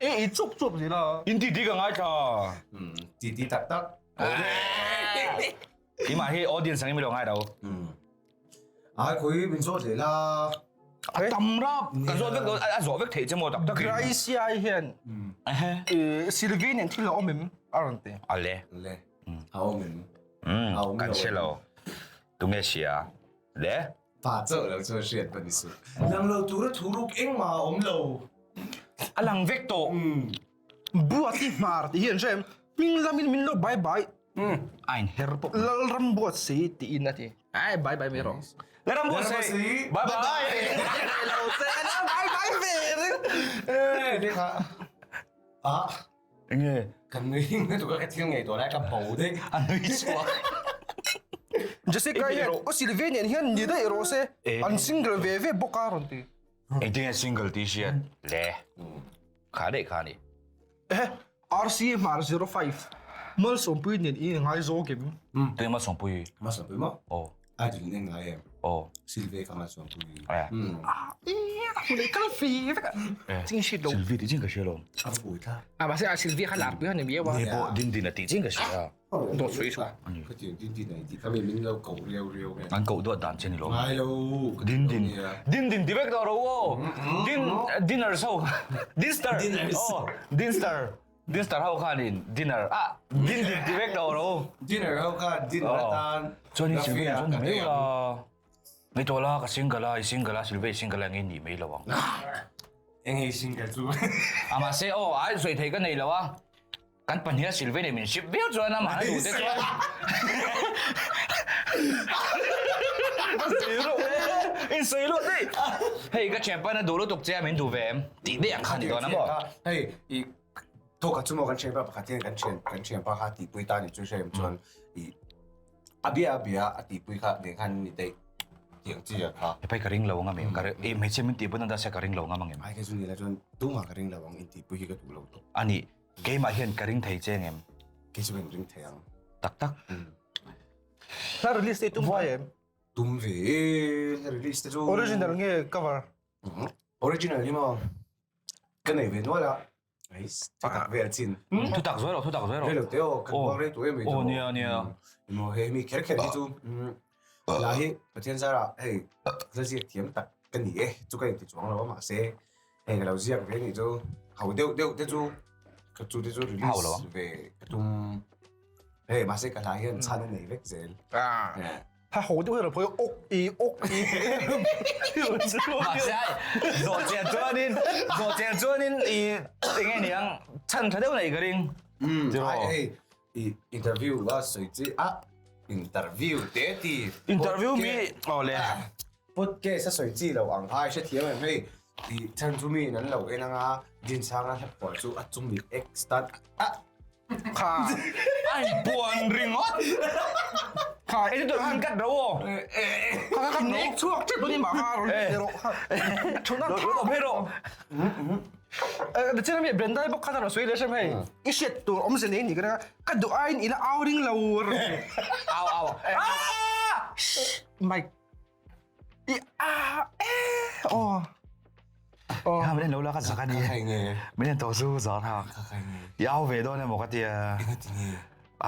E i chup chup zel a. In ti ti ka ngai tha. Ti ti tak tak. Keimah hi audience ang i mi lo ngai lo. Ai khui min zawt leh la. A tam rap. Ka zawt vek a zawh vek theih che maw tak tak. Gracia hian Sylvie nen thil a awm em a rawn ti. A le. Le. A awm em. A awm Kan hre lo. Tunge hria? Le. Pa chauh lo chuan hriat pawh ni suh. Lang lo tura thu ruk engmah a awm lo. A lang vek tawh. Buati hmar tih hi an hre em? Hming lamin min lo bai bai. A inher pawp. Lalram buat si tiin a ti. Ai bye bye mai rawh. Lalram buat si. Bye bye. Lo se a bye bye ve ring. Eh ni kha. Ah. Enge. Kan nui na tu ka thil ngei to lai ka bo dek. A nui chhuak. Jessica hian o Sylvia nen hian ni daih rawh se. An single ve ve bawk a rawn ti. Engtinge single tih hriat le. Kha daih kha ni. Eh, RCA hmar 05 Malsawmpui nen i ngaizawng em? Tunge Malsawmpui? Malsawmpui maw? Aw. A dil nen ngai em? Aw. Sylvie ka Malsawmpui. Eh. Hmulei kal ve vek a. Ching hriat lo. Sylvie tih chin ka hria lo. A va pui thla. A mahse a Sylvie kha lar pui a ni miau a. Nge pawh din din a tih chin ka hria. Dawt sawi chu. Ka ti din din a tih kha mi min lo koh riau riau nge. An koh duat dan che ni lo. Ngai lo. Din din. Din din ti vek tawh ro aw. Din dinner so. Dinster. Aw dinster. Dinster ho khanin dinner ah din din ti vek tawh ro. Dinner ho khan dinner atan. Chuan i Sylvia chuan ni mai la. Ngai tawh la ka single a i single a Sylvia i single a nge ni mai lo ang. Eng i single chu. A mahse aw ai sawi thei ka nei lo a. Kan pahniha Sylvie nen min ship viau chuan amah a duh te chuan In sawi lut daih. Hei ka thianpa na duh lutuk che a min duh ve em tih daih ang kha ni dawn a maw? Hei i thawk khat chu maw kan thianpa pakhat hian kan thian kan thianpa kha tihpui ta ni chu hre em chuan i a bia a bia a tihpui kha nen khan ni daih tiang chi a kha. Hepai ka ring lo ang a mi ka i hmeichhia min tihpui nan ta sia ka ring lo ngam ang em? Ai kei chu ni la chuan tumah ka ring lo ang in tihpui hi ka duh lo tawp. Ani Keimah hian ka ring thei che ngem? Kei chu kan ring thei ang. Tak tak. Hla release te tum vai em? Tum ve e, hla release te chu. Original nge cover? Original ni maw? Ka nei ve nual a. Ais, thu tak vel chin. Thu tak zuai rawh, thu tak zuai rawh. Rei lo te aw, kan buang rei tu em ei chu. Aw nia nia. Maw he mi kher kher hi chu. Hla hi Pathian zarah hei hla ziak thiam tak ka ni e, chu ka inti chuang lo a mahse Hei ka lo ziak ve nih chu ho deuh deuh te chu ka chu te chu release ve ka tum hei mahse ka hla hian chhan a nei vek zel. Ha ho deuh hi lo phawi ok i ok i Mahse ai zawh chian chuanin zawh chian chuanin i enge niang chhan tha deuh nei ka ring. Ai hei i interview a sawi chi a interview te ti interview mi aw le. Podcast a sawi chi lo ang kha i hrethiam em hei tih chhan chu miin an lo en anga Dinsanga hlapkuah chu a chumi ex tan a Kha a inpuan ringawt Kha e chu han cut ro aw Kha kha nek chhuak tep ani mah kha rawn let rawh kha Thuna Lo lo phei rawh Eh chin ami Brenda bawk khan a rawn sawi leh hrem hei i hriat tur awmze nei ni ka ring a ka duh aiin ila au ring lo Au au Aaa Mic I a e aw. Aw. Ha min lo la ka zak ani. Min en to zu zar ha. I au ve dawn emaw ka tia.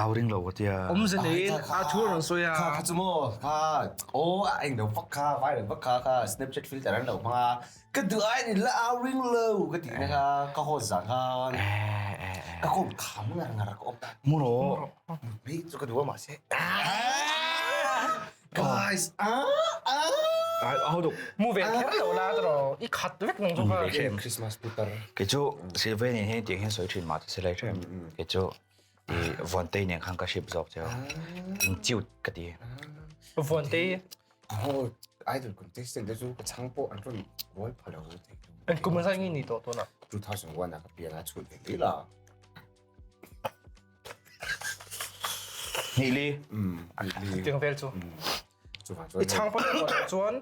Au ring lo ka tia. Awmze neiin a thu a rawn sawi a. Kha kha chu maw kha aw a eng lo vak kha viral vak kha kha snapchat filter an lo hmang a ka duh aiin in la au ring lo ka tih na kha ka haw zan khan ka kawm kham ngar ngar a ka awm ta. Mu rawh. Mei chu ka duh a mahse. Guys, ah ah. Ai ho duk. Mu ve kher lo la tro. I khat vek nang chu kha. Christmas putar. Kei chu Sylvain in heng tiang hian sawi thin mah ta se lai them. Kei chu i Vuantei nen khan ka ship zawk cheu. In cute ka ti. Vuantei. Oh, idol contestant te chu ka chhang pawh an rawn rual pha lo thei. En kum zai ngi ni to to na. 2001 a ka pian a chhut ve mai la. Hnih li. Tiang vel chu. I chhang pawh ni chuan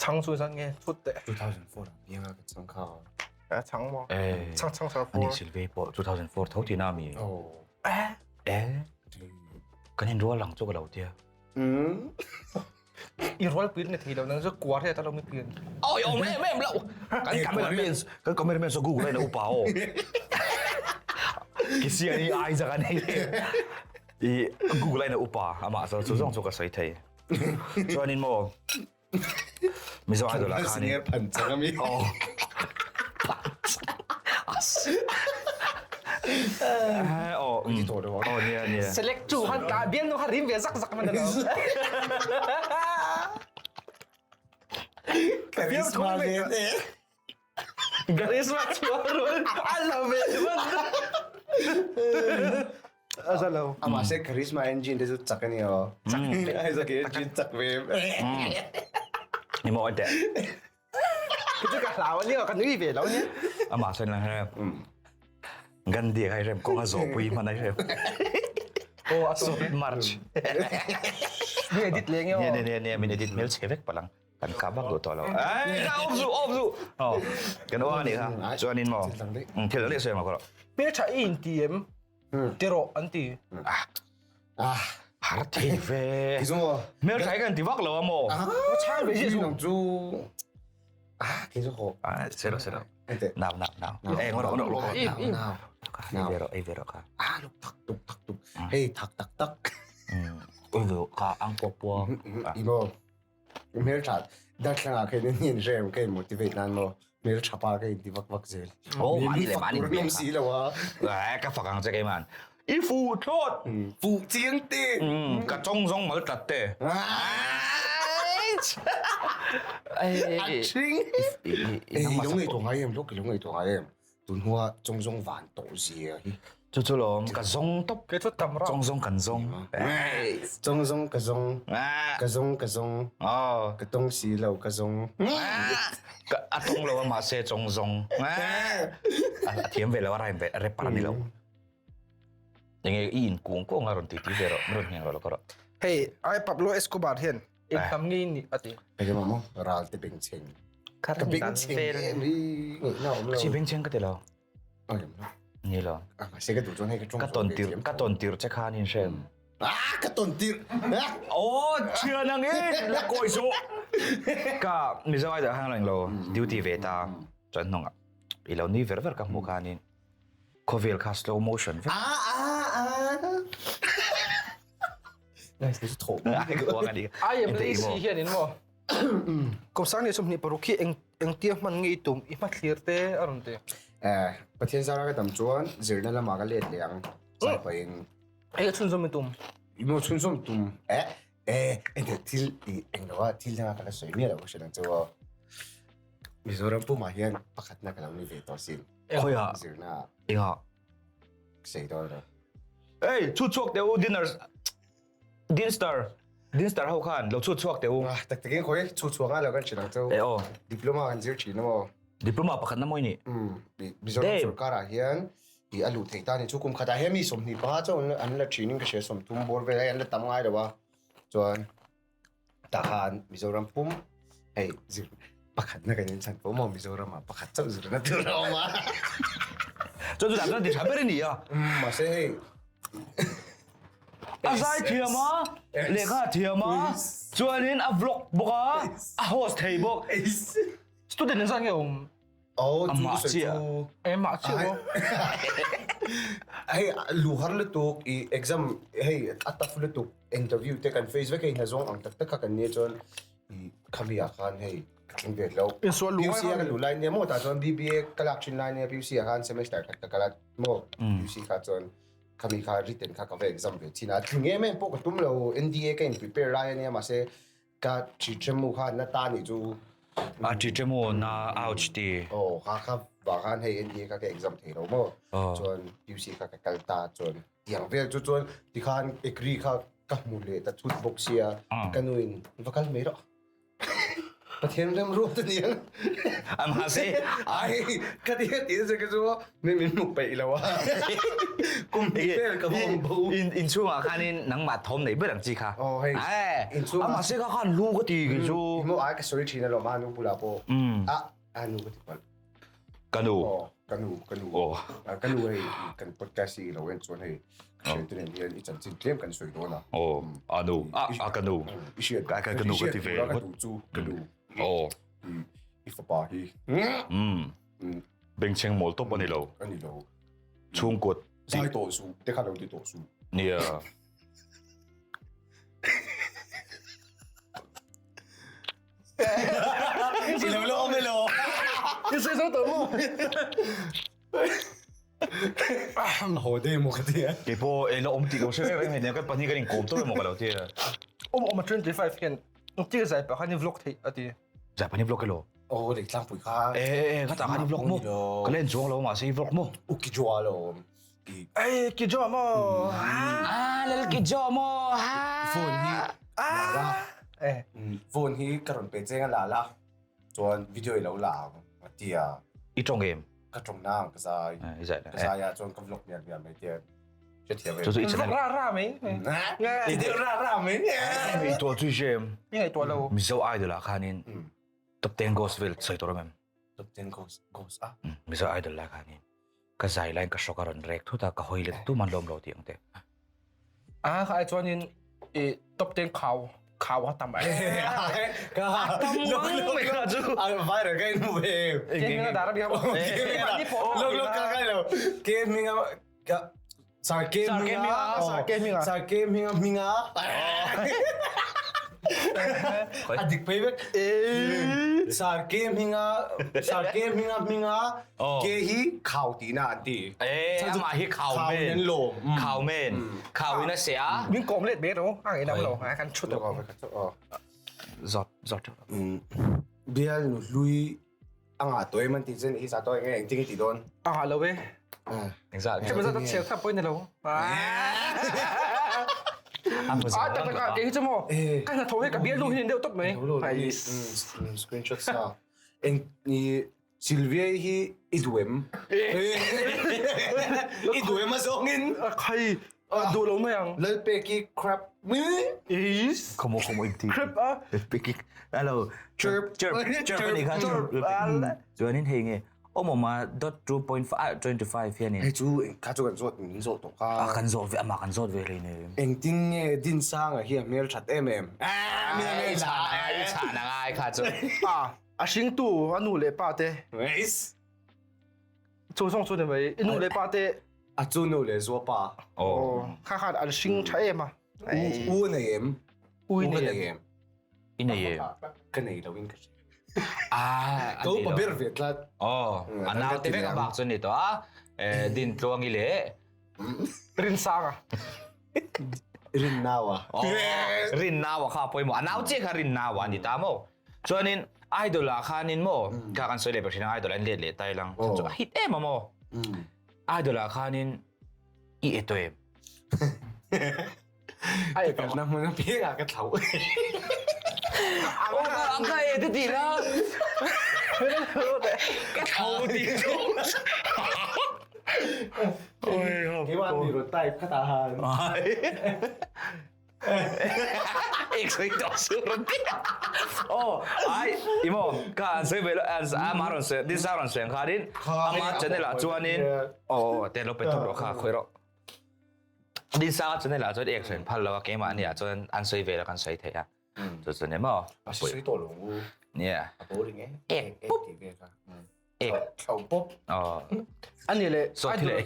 chhang chu zan nge thut teh. 2004 ah piang a ka chhang kha. A chhang maw? Chhang chhang sar 4. Ani Silve pawh 2004 tho tina mi. Oh. Eh. Eh. Kan in rual lang chu ka lo tia. I rual pui ni thei lo nang chu kuar hi ata lo mi pian. Oi om em em lo. Kan cameraman kan cameraman so Google na upa o. Kisi ani ai zaka nei. I Google na upa ama so chu zong chu ka soi thei. Chuan in mo Mizo idol ah khan in phan chang ami. Oh. Oh, oh, nia nia. Select chu han ka bian no kha rim ve zak zak man lo. Charisma ve te. Charisma chuan rul a lo ve man. A za lo. Amah se charisma engine te chu chak a ni aw. Chak Isaac engine chak ve. Ni maw ente. Ka chu ka hlau a nia, ka nui ve lo nia. Amah chuan lang rem. Gandhi kai rem kawng a zawh pui hman ai rem. Oh, a Sot march. Ni edit leng eo. Nia nia nia min edit hmel chhe vek palang. Kan kap vak duh tawh lo. Ai, ka off zu, off zu. Oh, kan uang ani kha. Chuan in maw. Thil dang leh sawi ma kawrh. Hmel tha i in ti em? Ti rawh an ti. Ah, har thei ve. Ki maw? Hmel tha kan ti vak lo a maw? Ah, chang ve ji nang chu. Ah, ki chu ho. Ah, sero sero. Nào nào nào. Ê, ngồi ngồi ngồi. Nào. Ei ve rawh, ei ve rawh kha. Ah, luk tak tuk tak tuk. Hei thak tak tak. Oi ve kha ang pua pua. I maw? Hmel tha darthlangah ah khin in rem ka in motivate nan maw hmel tha pa ka in ti vak vak zel. Oh, mani le mani le si lo a. Eh, ka fak ang che keiman. I fu thlawt. Fu chiang te. Ka chong zong mal tlat te. A thing. Ei, lo ngei tawh ngai em, lo lo ngei tawh ngai em. Tun hua chawng zawng van tawh zia hi. Chu chu lawm ka zawng tawp. Kei chu tam ram. Chawng zawng kan zawng. Chawng zawng ka zawng. Ka zawng ka zawng. Ka tawng si lo ka zawng. A tawng lo a mahse chawng zawng. A thiam ve lo a rhyme ve rap a ni lo. Enge i in kung kung a rawn ti ti ve rawh rawn ngheng rawh lo ka rawh. Hei ai Pablo Escobar hian in tam ngei ni a ti. Enge maw ral te bengchheng. Ka bengchheng em hi ngaihna awm lo. Chi bengchheng ka ti lo. Ai awm lo. Ni lo. A mahse ka duh chuan hei ka tawng Ka tawn tir ka tawn tir che khan in hrem. Ah ka tawn tir. Oh thian ang in la kawi suh. Ka Mizo ai dah hang reng lo duty ve ta chuan hnungah i lo nui ver ver ka hmuh khanin khawvel kha slow motion vek. Ah ah ah. I am lazy hian in maw Kumsang ni 26 hi eng engtia hman nge i tum i hmathlir te a rawn ti. Eh, Pathian zara ka dam chuan zirna lamah ka let leh ang zai pahin. Eng chhunzawm i tum? I maw chhunzawm tum? Eh, eh, eng thil i eng lo a thil danga ka la sawi miah lo ka hre ang chu aw. Mizoram pumah hian pakhatna ka lo ni ve tawh sin. Khawiah? Zirna. Engah? Sei dawn lo. Ei, chhut chhuak teh u dinner Dinstar Dinstar ho khan lo chhut chhuak teh u. Ah, tak takin khawi chhut chhuak ngai lo kan thin ang chu. E aw. Diploma kan zir thin amaw. Diploma pakhat na mawi ni. Um, Mizoram sorkar ah hian i a luh theih ta ni chu kum khatah hian mi 25 chu an la thin in ka hria 30 bawr vel an la tam ngai lo a. Chuan Tah khan Mizoram pum hei zir pakhatna kan inchhan pawh maw Mizoramah pakhat chauh zirna tur a awm a. Chuan chutah chuan ti tha ber a ni a. Mahse hei A zai thiam a, lehkha a thiam a, chuanin a vlog bawk a, a host thei bawk. Student engzat nge awm? Oh, chu Amah sawi chiah. chu. Amah chiah maw? Hei lu har lutuk i exam hei a tough lutuk interview te kan face vek hei hna zawng ang tak tak kha kan nia chuan i khami ah khan hei ka thleng ve lo. Insual lu PUC a ka luh lai nia maw tah chuan BBA ka lak thin lai nia PUC ah khan semester khat ka kal a maw PUC kha chuan khami kha written kha ka va exam ve thin a tling em em pawh ka tum lo NDA ka in prepare lai ania mahse Ka ṭhiṭhemu kha na ta nih chu. A ṭhiṭhemu na ouch ti. Aw kha kha vah khan hei NDA kha ka exam thei lo maw. Chuan PUC kha ka kal ta chuan tiang vel chu chuan tikhan agree kha ka hmu leh ta thut bawk sia ka nu in va kal mai rawh. Pathian remruat a niang. A mahse ai ka ti ti se ka chu mi min hmu peih lo a. Kum hnih vel ka va awm bo. In inchhungah khanin nangmah thawm nei ber ang chi kha. Aw hei. Inchhungah. A mahse kha khan lu ka ti kei chu. Mo ai ka sawi thin alawm a nu bulah pawh. A a nu ka ti palh. Ka nu. Aw ka nu ka nu. Aw. Ka nu hei kan podcast hi lo en chuan hei ka hriat te nen hian i chanchin tlem kan sawi dawn a. Aw a nu a a ka nu. I hriat ka ka nu ka ti ve. Ka duh chu ka nu. Aw. I fapa hi. Bengchheng mawl tawp a ni lo. A ni lo. Chhungkut. Zai tawh suh te kha lo ti tawh suh. Nia. I lo la awm elo. I sawi zo tawh maw? Haw dei maw ka ti a. Kei pawh e la awm tih lo hre reng reng hei nen kan pahnih kan inkawm tawp emaw ka lo ti a. Awm awm a 25 hian tir zai pah khan i vlog theih a ti. Zai pahnih vlog elo. Aw lei tlangpui kha. E e e ka tah khan i vlog maw? Ka la en chuang lo mahse i vlog maw? Uki jua lo. Ei, ki jo maw? Ah, lal ki jo maw? Phone hi la Eh. Phone hi ka rawn pe cheng a la la. Chuan video i lo la ang a ti a. I tawng em? Ka tawng nang ka zai. I zai. Ka zai a chuan ka vlog mial mial mai te. Hrethiam em? Chu chu i channel. Ra ra mai. I deuh ra ra mai. I tuah chu jem. I tuah lo. Mizo idol ah khanin top 10 ghost vel sawi tur em? Top 10 ghost ghost a. Mizo idol lai khanin ka zai lain ka hrawk a rawn rek thut a ka hawi let tu man lawm lo tih ang te. A kha ai chuanin i top 10 khau khau a tam ai. Ka tam mang mai kha chu. A viral ka in mu ve. Ke minga dara bi ha. Lok lok ka kai lo. Ke minga ka Sar ke minga Sar ke minga Sar ke minga minga. A dik phei vek. Sar ke minga Sar ke minga minga ke hi khau ti na an ti. Eh amah hi khau men. Khau men. Khau in a se a. Min kawm let ve ro. A ngei dam lo. A kan chut. Zawt zawt teuh. Bial nu hlui a ngah tawh em an tih chuan i za tawh eng nge engtin i tih dawn? A ngah lo e. Engzah nge? Hemi zat a chhiar kha pawh i ni lo. A hmu A tak tak a kei hi chu maw ka hnathawh hi ka bial lu hi ni deuh tawp mai. Screenshot sa. Eng i Sylvia hi i duh em? I duh em a zawngin? Khai duh lo mai ang. Lalpeki crap. Is. Khomo khomo inti. Crap a. Lalpeki. Hello. Chirp. Chirp. Chirp ani kha. Chirp. Chuanin hei nge Omoma dot 2.5 25 hianin. Hei chu kha chu kan zawt min zawh tawh kha. A kan zawh ve ama kan zawt ve hlei ne. Engtin nge Dinsanga hi a hmel that em em. I chhan i chhan angai kha chu. A a hringtu a nu leh pa te. Nice. Chu zawng chu ni mai i nu leh pa te. A chu nu leh zua pa. Oh. Kha khan an hring tha em a. U nei em? U i nei em? I nei em? Ka nei lo in ka hria. Ah, Ka upa ber ve tlat. Oh, a nau te vek a bak chu ni tawh a. Din tluangi leh Rinsanga. Rin naua. Oh, rin naua kha pawimawh. A nau chiah kha rin naua a ni ta maw? Chuanin idol ah khanin maw kha kan sawi leh ber thin a idol an let leh tai lang. Chu a hit em a maw? Idol ah khanin i e tawh em? Ai ka na hmun a piang ah ka thlau. Ka e te ti la. Ka thlau ti chu. Keimah ni rawn type khat ah han. Ek soi tawh su rawn ti. Oh, ai, imo ka an soi ve lo an ama rawn soi, din sa rawn soi ang khanin ama channel ah chuanin oh te lo pe thawk rawh kha khawih rawh. Din sa channel ah chuan ek sawi an phal lo a keimah nia chuan an sawi ve lo kan sawi thei a. Chu chu ni maw? A sawi tawh lo u. Nia. A boring e. Ek pup. Ek. Thlau pawp. Oh. Ani le So thi le.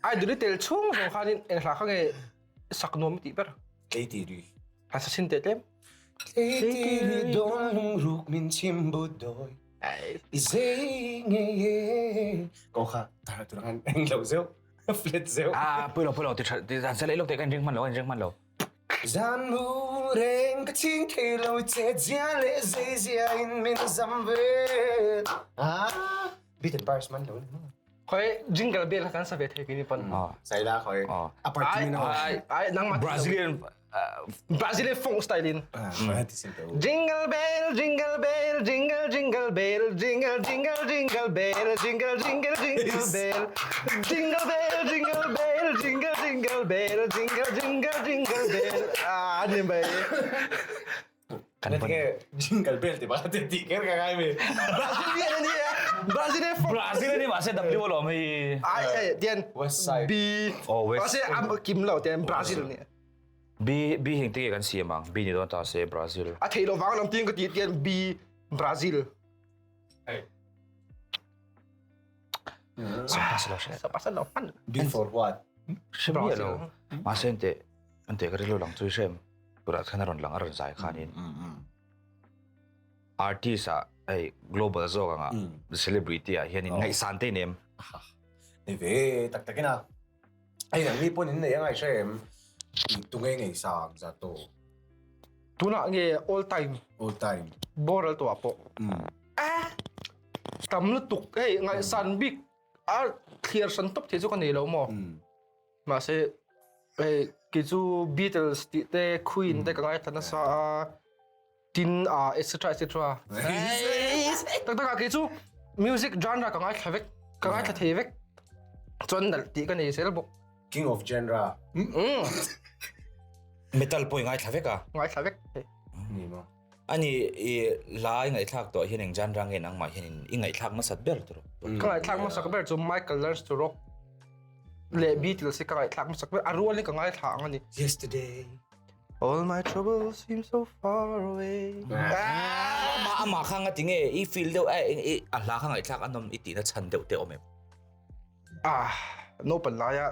Ai duri tel chung zawng khanin eng hla kha nge sak nuam tih ber. Tlei ti ri. A sa sin te tlem. Tlei ti ri don lung ruk min chim bu doi. I zei nge ye. Ko kha tar tu ran eng lo zeu. Flat zeu. Ah, pui lo pui lo ti tha ti zan sele lok te kan ring man lo kan ring man lo. Zan mu reng ka ching thei lo che zia le zei zia in min zam ve. Ah, beat and bars man lo. Khoi jingle bell kan sa ve thei kini pan. Oh. Sai la khoi. Oh. A part ni no. Ai ai nang ma Brazilian Brazilian funk style in. Ah, ti sin to. Jingle bell, jingle bell, jingle jingle bell, jingle jingle jingle bell, jingle jingle jingle bell, jingle bell, jingle bell, jingle jingle bell, jingle jingle jingle bell. Ah, ni mai. Kan Nge jingle bell ti ba ti ti ker ka ngai mi. Brazilian ani a. Brazilian funk. Brazil ani ma se W lo mi. Ai ai tian West side. B. Oh, West. Se am kim lo tian Brazil ni. B B hing te kan siam ang B ni don ta se Brazil. A thei lo wang lam tin ka ti tian B Brazil. Hey. Sa pasal lo she. Sa pasal lo pan. B for what? Shem mi lo. Ma se te an te ka ri lo lang chui shem. Tura khan ron lang aron zai khanin. Artist a ei global zawk anga celebrity ah hianin ngaihsan te nem. Nei ve tak takina. Hei nang mi pawn in nei angai hre em? Tunge ngaihsan za tawh. Tunah nge all time. All time. Boral tawh ah pawh. Eh tam lutuk hei ngaihsan bik a thliar hran tawp thei chu ka nei lo maw? Mahse hei kei chu Beatles tih te Queen te ka ngaithla nasa a tin ah etc etc. Tak tak ah kei chu music genre ka ngaithla vek ka ngaithla thei vek chuan nalh tih ka nei zel bawk. King of genre. Metal pawh i ngaithla vek a? Ngaithla vek thei. Ni maw? Ani i hla i ngaihthlak tawh hian eng genre nge nangmah hian i ngaihthlak hmasat ber tur? Ka ngaihthlak hmasak ber chu Michael Learns to Rock leh Beatles hi ka ngaihthlak hmasak ber. A rualin ka ngaithla ang a ni. Yesterday. All my troubles seem so far away. Amah amah kha nga tinge i feel deuh a a hla kha ngaihthlak a nawm i tihna chhan deuh te awm em? Ah, naupan laia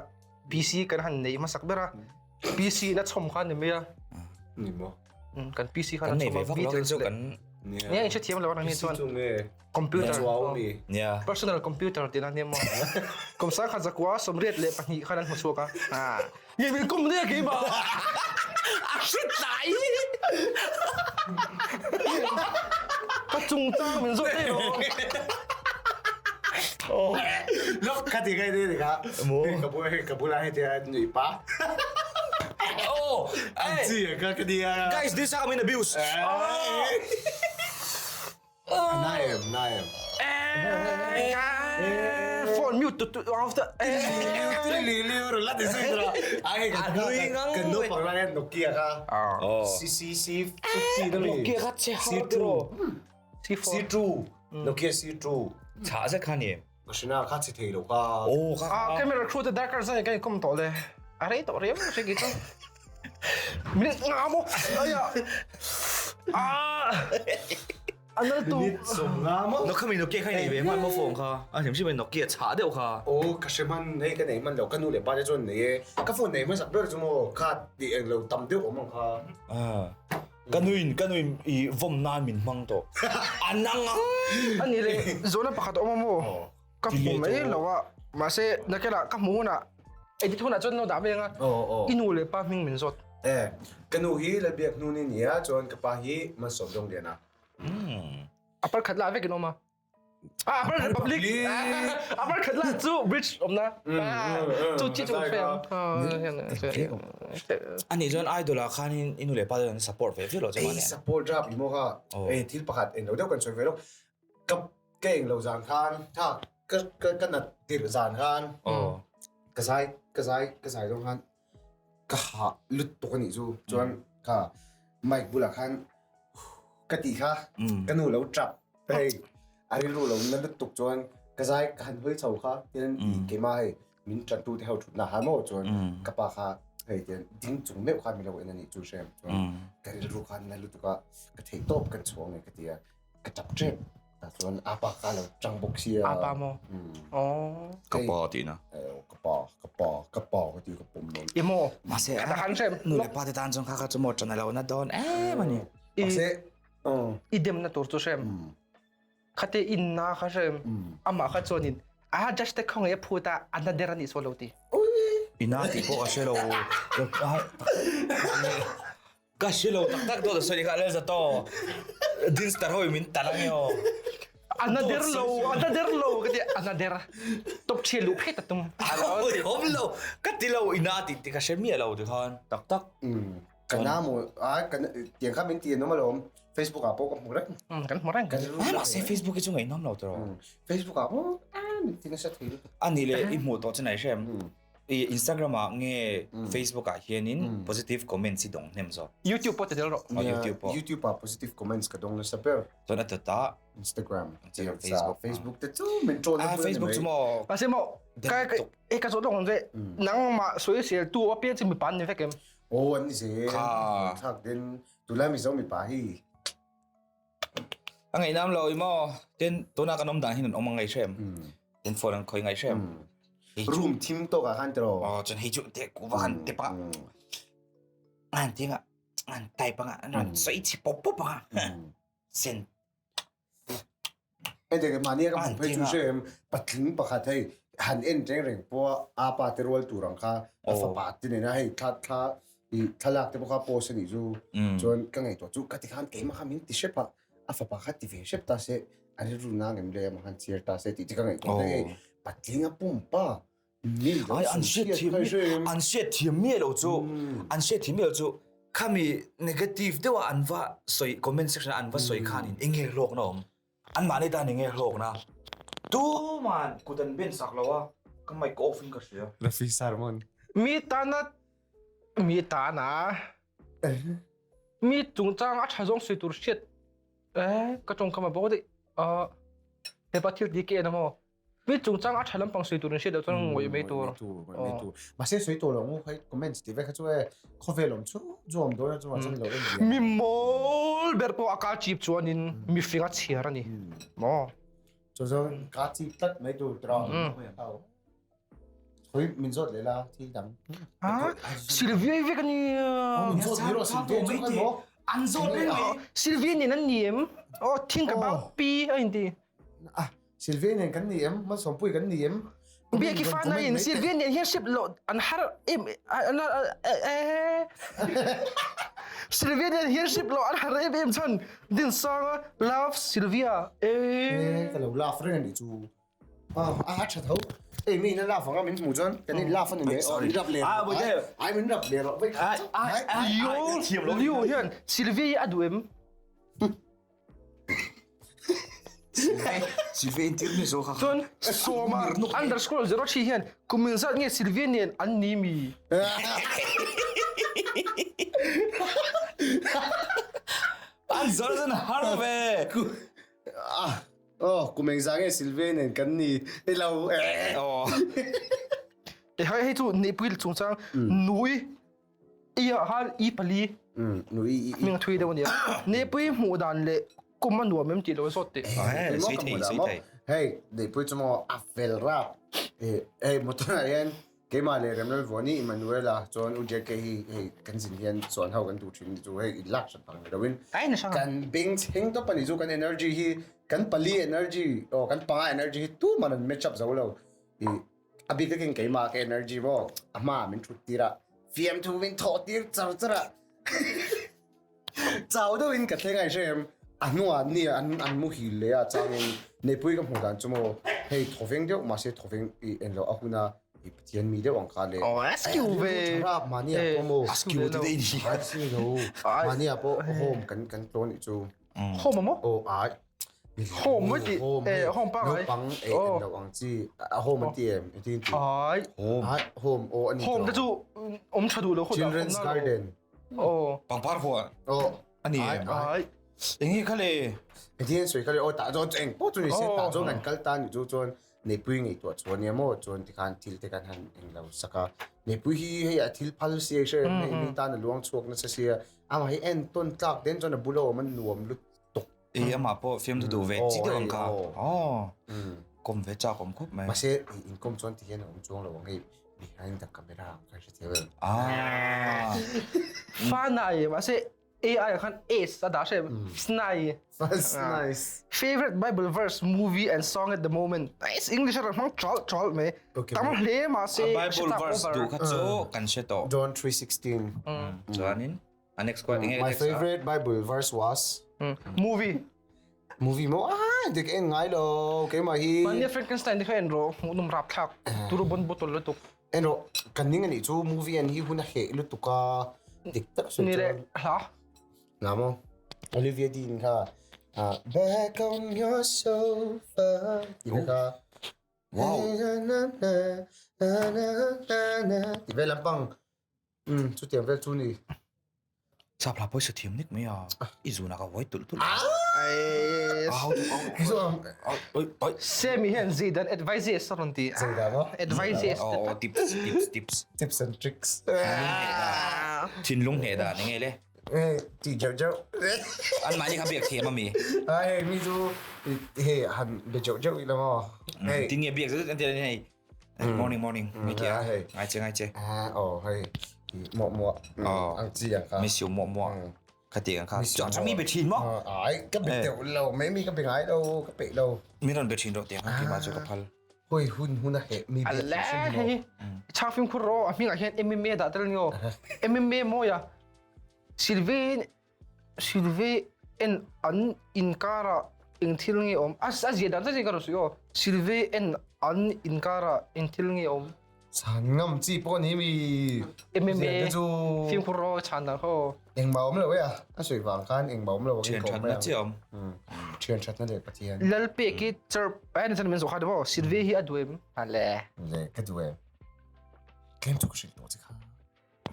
PC kan han neih hmasak ber a. PC na chhawm kha ni mai a. Ni maw? Kan PC khan a chhawm a. Beatles leh. Nia, in hrethiam lo ang ni chuan. Computer. Nia. Personal computer tih na nia maw? Kum sangkhat zakua 82 khan an hmu chhuak a. Ah. Nge min kum nia keimah. A hre tlai. Ka chungchang min zawh daih lo. Lok ka ti kai ni ka. Ka bu ka bula he tia nui pa. Oh, hey. Chi ka ka dia. Guys, this I'm in abuse. Naem, naem. Phone mute tu tu after. Li li ru la ti sui ra. Ai ka ka no pang la Nokia ka. C C C 50 na mi. Nokia ka che har C2. C4. C2. Nokia C2. Cha za kha ni. Ka hria kha che thei lo ka. Oh ka. Ah, camera crew te darkar zai ka kom to le. A rei to riam hre ki chu. Min nga mo. Aya. Ah. Anal tu. Minute som nga mo. No khami Nokia kha nei ve man mo phone kha. A hrim hrim Nokia cha deuh kha. Oh ka hre man hei ka nei man lo ka nu le pa te chuan nei e. Ka phone nei hmasak ber chu mo kha ti eng lo tam deuh awm ang kha. Ah. Ka nuin ka nuin i vawm nan min hmang tawh. A nang a. Ani le zawhna pakhat awm a maw? Ka hmu mai lo a, mahse nakinah ka hmu hunah edit hunah chuan lo dah mai ang a, i nu leh pa hming min zawt. E, ka nu hi Lalbiak hnu ni nia chuan ka pa hi Malsawm Dawngliana. A par khat lah vekin awm a. Ah, Upper Republic. Upper khat lah chu bridge awmna. Chu chi chu fe ang. Ani chuan idol ah khan in inu leh pa te an support ve viau lo che mane. Ei support rap i mo kha. Ei thil pakhat eng lo deuh kan sawi ve lo. Ka ka eng lo zan khan tha ka ka ka nat tirh zan khan. Ka zai ka zai ka zai dawng khan ka hah lutuk anih chu chuan kha mic bulah khan ka tih kha ka nu lo tap hei a rilru lo na lutuk chuan ka zai ka han hawi chho kha tian keimah hei min ṭan tu te ho ṭhutna ha maw chuan ka pa kha hei tian ding chung meuh khan min lo en anih chu hrem chuan ka rilru khan na lutuk a ka theih tawp kan chhuang e ka ti a Ka tap tep. Tah chuan apa kha lo tang bawk sia. Apa maw? Oh. Ka pa tihna. Ka pa, ka pa, ka pa ka ti ka pawm dawn. I maw? Mahse Ka han hrem. Nu leh pa te tan chuan kha kha chu maw ṭan a lo na dawn em a ni. Mahse I demna tur chu hrem. Khate inna kha hrem. Amah kha chuanin a judge te khawngaih a phut a a na der a nih saw lo ti. Ina tih pawh ka hre lo. Ka hre lo tak tak dawt a sawi kha Lelza to. Dinstar ho in min tal ange aw. A na der lo, a na der lo ka ti a na der. Top thian luh phet a tum. Oi awm lo, ka ti lo ina tih te ka hre miah lo tikhan tak tak. Ka na maw a ka tiang kha min ti an awm alawm Facebook ah pawh ka hmu reng. Kan hmu reng. Ai mahse Facebook hi chu ngaihnawm lo tiraw. Facebook ah pawh a min ti nasa thei lutuk. Ani leh i hmuh tawh chu nai hrem. I Instagram ah nge Facebook ah hianin positive comments hi dawng hnem zawk. YouTube pawh ti tel rawh. Oh, YouTube pawh. YouTube ah positive comments ka dawng nasa ber. Chuan a tawtah Instagram, Instagram, Facebook. Facebook te chu min troll na Ah, Facebook chu maw. Mahse maw, ka ka e ka zawh lawk ang che. Nangmah sawisel tu apiang chu mipa an ni vek em? Aw an ni zel. Kha. Thlak den tunlai Mizo mipa hi. A ngaihnam lo i maw? Tin tuna kan awm dan hin an awm a ngaih hrem. Tin phone an khawi ngaih hrem. Room thim tawk ah khan tiraw? Aw chuan hei chu te ku va han tep a. An ti nga an type anga an rawn sawi chhe pawp pawp anga. Sen. Hei te mahni a ka hmuh phei chu hrem patling pakhat hei han en reng reng pawh a apa te rual tur ang kha a fapa te nena hei thla thla i thlalak te pawh kha post a nih chu chuan ka ngaihtuah chu ka ti khan keimah kha min ti hrep a a fapa kha ti ve hrep ta se a rilru nang em le amah khan chhiar ta se tih chu ka ngaihtuah daih hei patling a pumpa. Ai an hriat thiam an hriat thiam miah lo chu an hriat thiam miah lo chu khami negative deuha an va sawi comment section an va sawi khanin enge hlawkna awm an mahni tan enge hlawkna tuman kut an ben sak lo a ka mic off in ka hria. Rafi Sarmon. Mi tana mi tana mi chungchang a tha zawng sawi tur hriat eh ka tawngkam a bo daih a hepa thil ti ke en amaw Mi chungchang a tha lampang sawi tur in hriat loh chuan ngawih mai tur. Ngawih mai tur. Mahse sawi tawh lo ngu khai comments tih vek kha chu e khawvel awm chu chu awm dawn a chu chuan lo en diam. Mi mawl ber pawh a ka chip chuanin mi fing a chhiar a ni. Maw? Chu chuan ka chip tlat mai tur tawh. Khoi min zawt leh la thil dang. Ah, Sylvia i vek a nia. Min zawt mai rawh Sylvia chu khan maw? An zawt reng mai. Sylvia nen an ni em? Oh, think about pi a inti. Ah, Sylvia nen kan ni em? Malsawmpui kan ni em? Biaki fana in Sylvia nen hian hrep loh an har em an Sylvia nen hian hrep loh an har em em chhan Dinsanga love Sylvia e ka lo love reng ani chu a tha tho ei mi na love anga min hmu chuan kan in love ani mai sorry rap le ah boite ai min rap le ro vai ai ai yo Leo hian Sylvia a duh em Sylvia intir mi zo kha. Chuan Sawma underscore 03 hian kum in zat nge Sylvia nen an ni mi? An zor zan har ve. Ah, oh, kum eng za nge Sylvia nen kan ni ilo. Oh. E hai hei chu Neihpui chungchang nui Ia han i pali. Nu i i. Ming thui deuh ania. Nepui hmuh dan leh kum a nuam em tih lo zawt teh. Sei thei sei thei. Hei Neipui chu maw a fel rap. Hei motor ah hian keimah leh Remlal Vuani Emmanuela chuan U JK hi hei kan zin hian chuan ho kan duh thin chu hei in lak hran vang ni loin kan bengchheng tawp a ni chu kan energy hi kan pali energy aw kan panga energy hi tuman an match up zo lo. A bik takin keimah ka energy maw a hma min thut tir a, fiamthu min thawh tir char char a, chau deuhin ka thleng a i hre em, a hnungah ni an an muhil leh a changin Neipui ka hmuh dan chu maw hei thawveng deuh mahse thawveng i en loh a hun a i Pathian mi deuh ang kha le Aw a skill ve tha rap mahni ah pawh maw a skill te dei ni a skill lo mahni ah pawh home kan kan tlawn nih chu Home a maw? Aw ai. Home mai ti. Eh home pa ngai. Naupang eh en lo ang chi. A home an ti em? Engtin an ti? Ai. Home. Ai home aw ani. Home te chu awm tha duh lo khawp. Children's garden. Aw. Pangpar huan. Aw. Ani em? Ai. Enge kha le? Engtin an sawi kha le? Aw tah chuan eng pawh chu ni se tah chuan kan kal ta ni chu chuan Neipui ngaihtuah chu ania maw chuan tikhan thil te kan han englo sak a. Neipui hi hei a thil phal si a i hre em hei mi tan a luang chhuak nasa sia amah hi entawn tlak den chuan a bula awm a nuam lutuk. Ei amah pawh fiamthu duh ve chi deuh ang kha. Aw kawm ve chak awm khawp mai. Mahse inkawm chuan ti hian a awm chuang lo ang hei behind the camera ang kha i hrethiam em. Aaa. Fanai mahse AI ah khan ace a dah hre snai. That's nice. Favorite Bible verse, movie and song at the moment. Nice English a hmang chal chal mai. Tam hle ma se. Bible verse du kha chu kan hre tawh. John 3:16. Chuanin a next question enge My favorite Bible verse was movie. Movie mo ah dik en ngai lo keimah hi. Mania Frankenstein te kha en ro hmuh num rap thlak turu bon bottle lutuk. En ro kan ning ani chu movie an hi hun a heh lutuk a dik tak sawi Ni le chuan. hla. Hla mo Olivia Dean kha Back on your sofa ti te kha. Wow. Na na na na na na ti vel lampang. Um chutiang vel chu ni. Chapla pawisa thiam nik mai a, i zun a ka uai tulh tulh a. Semi hian Zidane advices a rawn ti. Zidane maw? Advices. Oh, tips, tips, tips. Tips and tricks. Thinlung hneh dan enge le? Ti jeuh jeuh. An mahni kha biak thiam ami? Ai, mi chu hei han be jeuh jeuh ila maw? Tin nge biak zet an ti hei. Morning morning. Ngai che hei. Ngai che ngai che. Ah oh hei. Muah muah. Ang chi ang kha. Miss you muah muah. Kha ti ang kha. Chuan chuan mi be thin mo. Ai ka be teuh lo mai mi ka be ngai lo ka peih lo. Mi ron be thin ro tiang ki ma chu ka phal. Hoi hun hun a he mi be Ala hei. Chang phim khur ro a hming ah hian MMA dah tel ni o. MMA mawi a. Sylvain Sylvain en an inkarah eng thil nge awm? A a ziah dan zet zet ka rawn sawi aw. Sylvain en an inkarah eng thil nge awm? Chhan ngam chi pawh ni mi. MMA fimkhur rawh chhan dang ho. Engmah awm lo e a, a sawi vang khan engmah awm lo Thian thatna chi awm. Thian thatna leh Pathian. Lalpek hi chirp ai ni chan min zawh kha maw Sylvie hi a duh em? Ale. Le ka duh em. Tlem chu ka hrilh tawh che kha.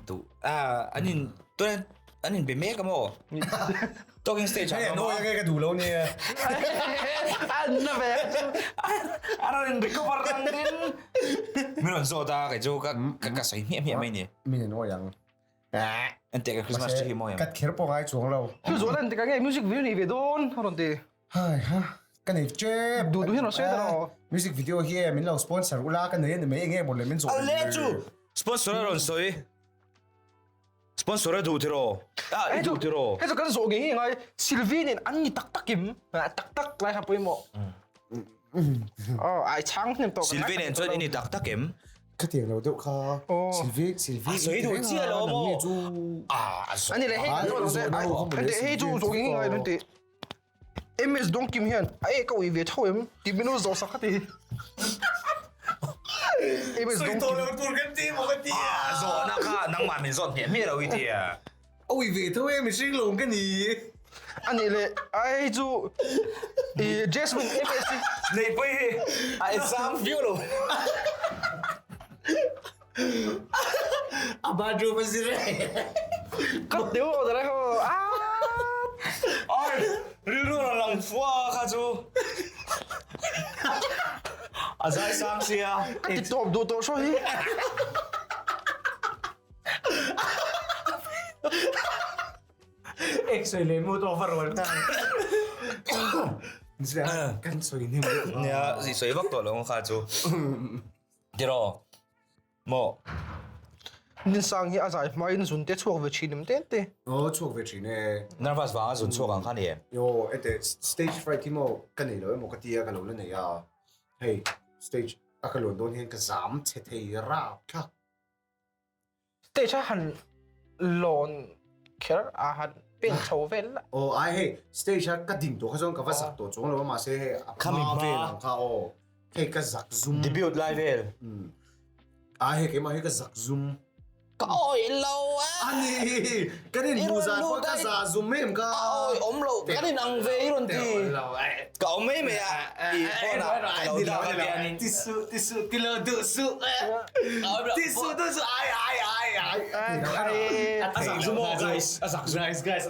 Duh a an in tuan an in be mek a maw? Talking stage ah no nge ka duh lo nia. An na ve chu. A rawn in recover rang din. Min rawn zawt a kei chu ka ka sawi hmiah hmiah mai ni. Min annoy ang. An teh ka Christmas tree hi mawi em? Kat kher pawh ngai chuang lo. Chu zawh lan tikah nge music video nei ve dawn a rawn ti. Hai ha ka nei tep. Duh duh hian rawn sawi ta rawh. Music video hi min lo sponsor ula ka nei a ni mai enge maw le min zawh. A le chu sponsor a rawn sawi. Sponsor a duh tiraw? Ah i duh tiraw? Hei chu kan zawh ngei ngei ngai Sylvie nen an ni tak tak im. Tak tak lai kha pawimawh. Oh ai chhang hnem tawh. Sylvie nen chuan i ni tak tak em? Khatiang lo deuh kha Sylvie Sylvie a sawi duh chiah lo maw? Ani le hei kan zawh lo se hei chu zawh ngei ngai nun ti. MS Dawngkim hian a e ka ui ve tho em ti minu zawh sak a ti. MS Sawi tawh lo tur kan ti maw ka ti a. Zawhna kha nangmah min zawt hmiah hmiah lo i ti a. A ui ve tho e mihring lawm ka ni. Ani le ai chu i Jasmine MS hi. Neihpui hi a exam viau lo. A bathroom a zir e. Ka deuh aw dara ho. Ai rilru rawn lang fua kha chu. A zai sang sia. Ka ti tawp duh tawh hraw hi. X-ray leh mood off a rawn nghal. Kan sawi hnem lutuk a. Nia, sawi vak tawh lo ang kha chu. Tiraw? Maw? Ninsang hi a zai hmain zun te chhuak ve thin em te te. Aw chhuak ve thin e. Nervous vanga zun chhuak ang kha ni em? Aw ete stage fright hi maw ka nei lo emaw ka tia ka lo la nei a. Hei stage a ka lawn dawn hian ka zam chhe thei rap thlak. Stage a han lawn kher a han pen chho vel la. Aw ai hei stage a ka din tawh kha chuan ka va zak tawh chuang lo a mahse hei a hma vel ang kha aw hei ka zak zum. Debut lai vel. Ai hei keimah hi ka zak zum. Ka awih lo a. Ani kan in hmuh zan pawh ka zah zum em ka. A awih awm lo kan in ang ve i rawn ti. Ka awm mai mai a i phone ah ka lo dak a tianin. Ti suh ti suh ti lo duh suh. Ti suh duh suh ai ai ai ai. A zak zum aw guys a zak zum. Guys guys.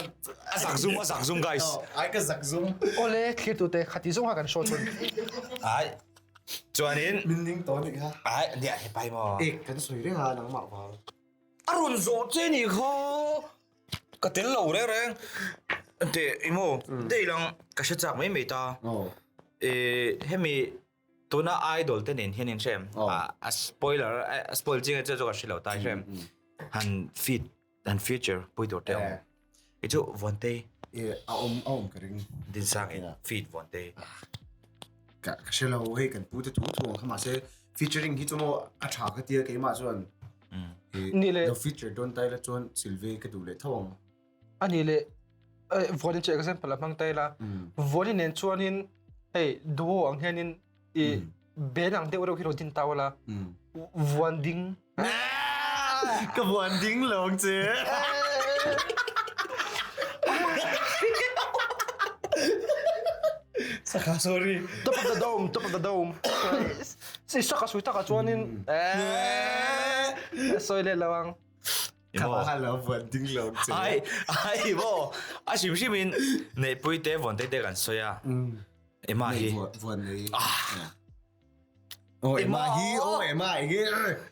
A zak zum a zak zum guys. Ai ka zak zum. Awle thlir tute khati zawng kha kan show chun. Ai chuanin. Min ning tawh anih kha. Ai nia he pai maw. Ek kan sawi reng a nangmah vang. A rawn zawh che nih kha. Ka tel lo reng reng. Teh emaw daih lang ka hre chak mai mai ta. Eh hemi tuna idol te nen hian in hre em? A spoiler a spoil chinga che chu ka hre lo ta hre em? Han feed han feature pui tur te awm. I chu Vuantei. Eh a awm a awm ka ring. Dinsang in feed Vuantei. Ka ka hre lo hei kan pu te thu thu ang kha mahse featuring hi chu maw a tha ka tia keimah chuan Ni le. Lo feature dawn tai la chuan Sylvie ka duh leh tho ang. Ani le Vuanin chu example a hmang tai la. Vuanin nen chuanin hei duo ang hianin i ben ang deuh reuh hi lo din tau la. Vuan ding. Ka vuan ding lo ang che. Saka sorry. Top of the dome, top of the dome. Si saka sui taka chuanin sawi leh lo ang. Ka va lo vuan ding lo ang che. Ai ai maw a hrim hrim in neihpui te vuan te te kan sawi a. Emma hi. Vuan nei. Oh Emma hi oh Emma enge.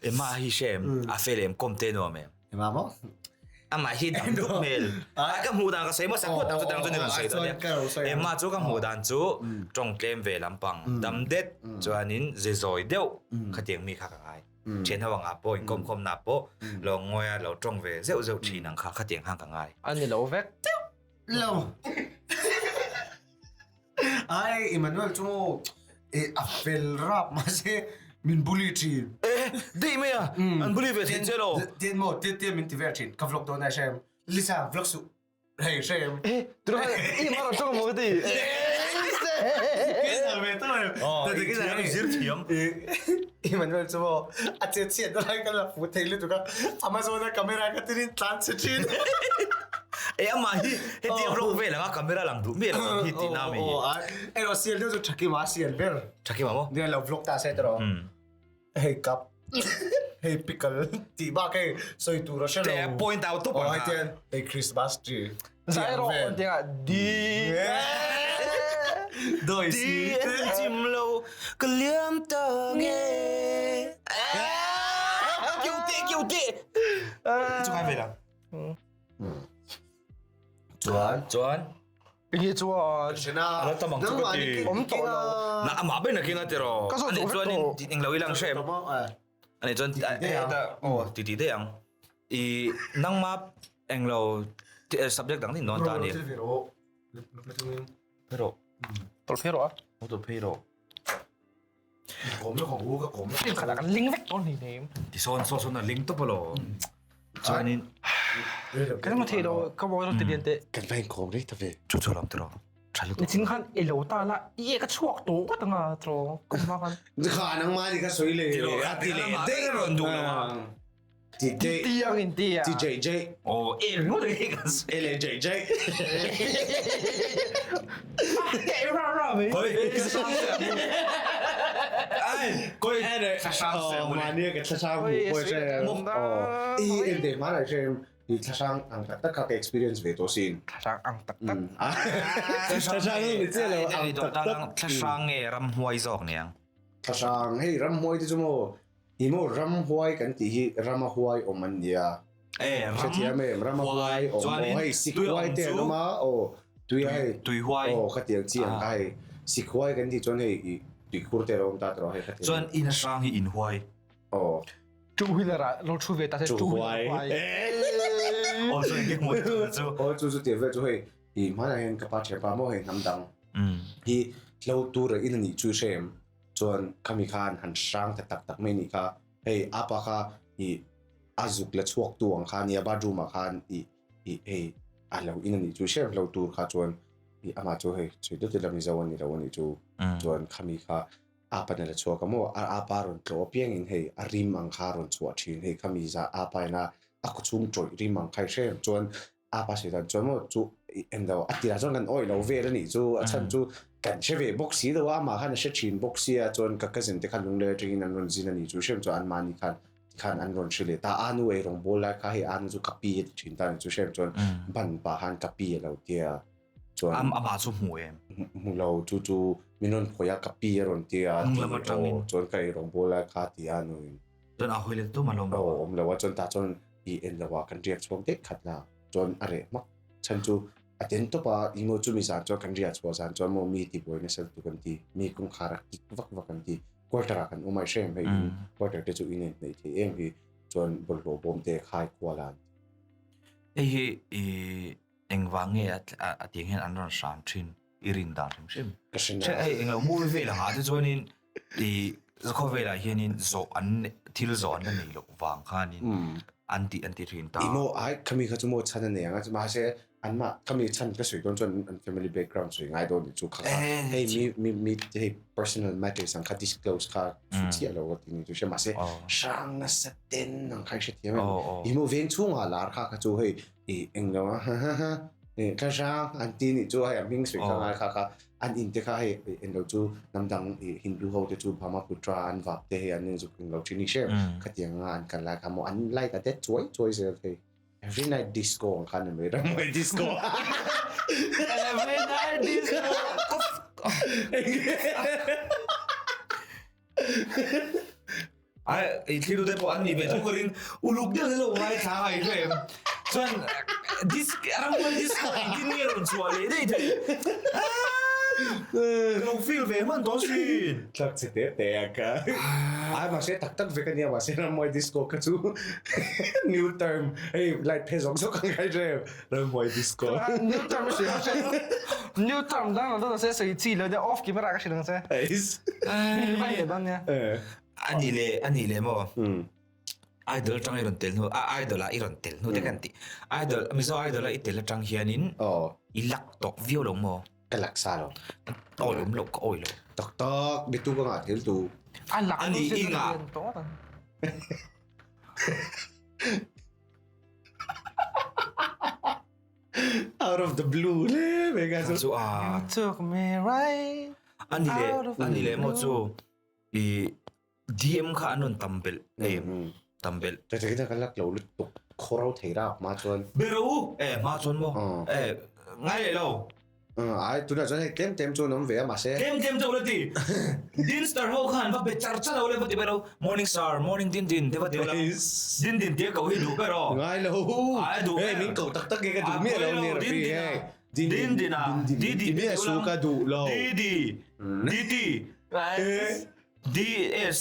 Emma hi hrem a fel em kawm te nuam em. Emma maw? Amah hi dam dup hmel. Ka hmuh dan ka sawi hmasa phawt ang chutiang chu ni rawn sawi dawn nia. Emma chu ka hmuh dan chu tawng tlem ve lampang dam det chuanin ze zawi deuh khatiang mi kha ka ngai. Thian ho angah pawh inkawmkhawmna pawh lo ngawi a lo tawng ve zeuh zeuh thin ang kha khatiang khan ka ngai. A ni lo vek deuh lo. Ai Emmanuel chu a fel rap mahse min bully thin. Eh daih mai a an bully ve thin che lo. Tian maw tian tian min ti vel thin ka vlog dawn a hrem Lisa vlog suh hei hrem. Eh tunah i mar atang maw ka ti. Lisa. Zir thiam. Emmanuel chu maw a chet chhiat na lai ka la fu thei lutuk a, Amazon a camera ka tirin tlan chhe thin. E amah hi hetiang vlog vel anga camera lang duh miah lo ang hi tihna mi. Erawh sial deuh chu Thakima a sial ber. Thakima maw? Nia lo vlog ta se tawh. Hei cup hei pickle tih bak hei sawi tur a hre lo. Te point out tawp ang. Aw hei tian hei Christmas tree. Zai rawh an ti anga di. Doi si. Di chim lo ka liam ta nge. Kiu te kiu te. Chu ngai ve la. Chuan. Chuan. Enge chuan. A la tam ang chu ka ti. Awm tawh lo. Na amah ber nakin a ti rawh. Ka zawh Ani zawh vek chuan tawh. in englo ilang hre em. Ani chuan aw ti ti daih ang. I nangma englo subject dang din dawn ta ani. Phei rawh. Tawlh phei rawh a. Tawlh phei rawh. Film khat ah kan ling vek dawn hleinem. Ti sawn saw sawn a ling tawp alawm. Chuanin. Kan ma thei lo ka mawi lo ti lian teh. Kan va inkhawm rei ta ve. Chu chu lam tiraw. Tha lutuk. Nichin khan i lo ta la i ka chhuak tawh ngawt anga tiraw kum hma khan. Kha nangmah nih kha sawi le. A ti leh daih rawn duh lo a. Ti J. Ti ang in ti a. Ti J J. Oh, e ringawt e kan sawi. E leh J J. Ke ra ra mai. Koi. Ai, koi. Thlasang se Oh, mania ka thlasang hu pawh che. Oh, i en te hmanah che i thlasang ang tak tak kha ka experience ve tawh sin. Thlasang ang tak tak. Thlasang ni che lo ang tak tak. Thlasang nge ramhuai zawk niang. Thlasang hei ramhuai te chu maw Hi maw ramhuai kan tih hi rama huai awm an nia. E, ram Hrethiam em, rama huai awm Chuanin aw hei sik tui huai awm te an chu awm a aw tui a hei tui huai. Aw khatiang chi ang kha hei sik huai kan tih chuan hei i tuikhur te a lo awm ta tawh hei khatiang. Chuan in a hrang hi in huai. Aw. Two wheeler ah lo thu ve ta se two wheeler huai. Aw chu engkim hmuh tur chu. Aw chu chu tir vel chu hei i hmanah hian ka pa thianpa maw hei hnam dang hi hlo tur a in a nih chu i hre em? Chuan khami khan han hrang ta tak tak mai nih kha, hei apa kha ih a zuk la chhuak tu ang kha nia bathroom ah khan ih ih hei a lo in a nih chu hrem hlo tur kha chuan ih amah chu hei chhui deuh deuh la mizo a ni lo a nih chu chuan khami kha apa in a la chhuak a maw a apa rawn tlawh apiang in hei a rim ang kha a rawn chhuah thin hei khami zah apa in a a kawchhung tawih rim ang kha i hrem chuan apa sawi dan chuan maw chu englo a tirah chuan kan awih lo vel a nih chu a chhan chu kan hre ve bawk si lo a amah khan a hre thin bawk sia chuan ka cousin te khan lunglei atangin an rawn zin a nih chu hrem chuan anmahni khan tikhan an rawn hre leh ta a nu ei rawng bawl lai kha hei a nu chu ka pi a ti thin ta a nih chu hrem chuan ban pah khan ka pi a lo tia chuan amah chu hmu em hmu lo chu chu min rawn phawi a ka pi a rawn tia hnung lam atangin chuan ka ei rawng bawl lai kha ti a nu in chuan a hawi let tum a lo awm awm lo a chuan tah chuan i en lo a kan riak chhuak daih khat la chuan a reh hmak chhan chu a ten tawp a emaw chumi zan chuan kan riah chhuah zan chuan maw mi tibuai nasa lutuk an ti mi kawngkhar a kik vak vak an ti quarter ah kan awm a i hre em hei in quarter te chu in en hnaih thei em hi chuan bawlhhlawh bawm te khai kual a an ti. Hei hi i engvang nge a tiang hian an rawn hram thin i rin dan hrim hrim. Ka hre na. Hei englo movie vel ang ah te chuanin I khawvelah hianin zawh an thil zawh an la nei loh vang khanin an tih an ti thin ta. I maw ai khami kha chu maw chhan a nei ang a mahse an mah khami chhan ka sawi dawn chuan an family background sawi ngai dawn tih chu kha kha hei mi mi mi hei personal matters ang kha disclose kha thu chiah lo ti ni chu hria mahse hrang nasa ten ang kha i hrethiam em i maw veng chhungah lar kha kha chu hei i englo a ha ha ha thla hrang an ti nih chu hei a hming sawi kha ngai kha kha An in te kha hei englo chu hnam dang i Hindu ho te chu Brahmaputra an vap te hei an in zuk englo thin i hrem khatiang a an kal lai kha maw an light a det chuai chuai zel thei every night disco ang khan ni mai ramhuai disco Every night disco Ai i thliru te pawh an ni ve chu ka ring uluk deuh hi lo ngaithla a i hre em chuan disc ramhuai disco engtin nge rawn chhuah leh daih thei ka lo feel ve hman tawh sin. Tlak che te te a ka. Ai mahse tak tak vek ania mahse ramhuai disco kha chu new term hei light phe zawk zawk ang ka hre em ramhuai disco. New term a hria new term dang lo deuh se sawi chi lo deuh off camera ka hrilh ang che. Vai leh dawn nia. Ani leh ani leh maw idol atang i rawn tel hnu a idol ah i rawn tel hnu te kan ti idol mizo idol a i tel atang hianin i luck tawk viau lo maw. Ka laksa lo. Awi awm lo, ka awi lo. Tak tak, bitu ka ngah thil tu. A lak Ani i ngah. Out of the blue le me ka chu. Chu a. You took me right. Ani le, ani le mo chu. I DM kha an rawn tam belh e, tam belh. Chak chak ka lak lo lutuk khawro thei rak hma chuan. Bero e hma chuan maw e ngai leh lo. Ai tunah chuan hei tlem tlem chuan awm ve a mahse. Tlem tlem chu lo ti. Din star ho khan va be char char lo le va ti bero morning star morning din din te va ti la. Din din tia ko hi duh ber aw. Ngai lo. Ai duh ber. Hei min ko tak tak ke ka duh miah lo ni Rafi hei. Din din a. Di di mi su ka duh lo. Di di. Di di. DS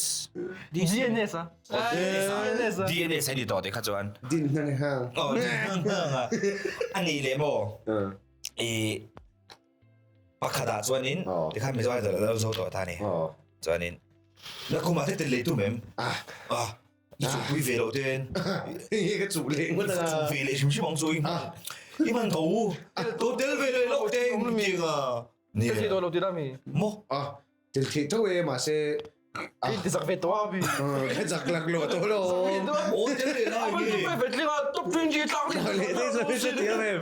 DNS a DNS a DNS a ni tawh tih kha chuan Din hmang hang Oh din hmang hang a a ni leh maw i pakhatah chuanin tikhan Mizo Idol a lo zo tawh ta ni chuanin Nakumah te tel leh tum em ah i chuhpui ve loh ten Hei ka chuh leh ngawt a i chuh ve leh hrim hrim ang chu i hman i hman tho to tel ve leh loh te tiang a Ni Tel thei dawn lo ti la mi maw ah Tel theih tho e mahse Ka inti zak ve tawh a mi. Ka zak lak lo tawh lo. Aw tel leh lai nge. Top ve tling a top 20 tlak ni. Leh dei zo hre thiam em.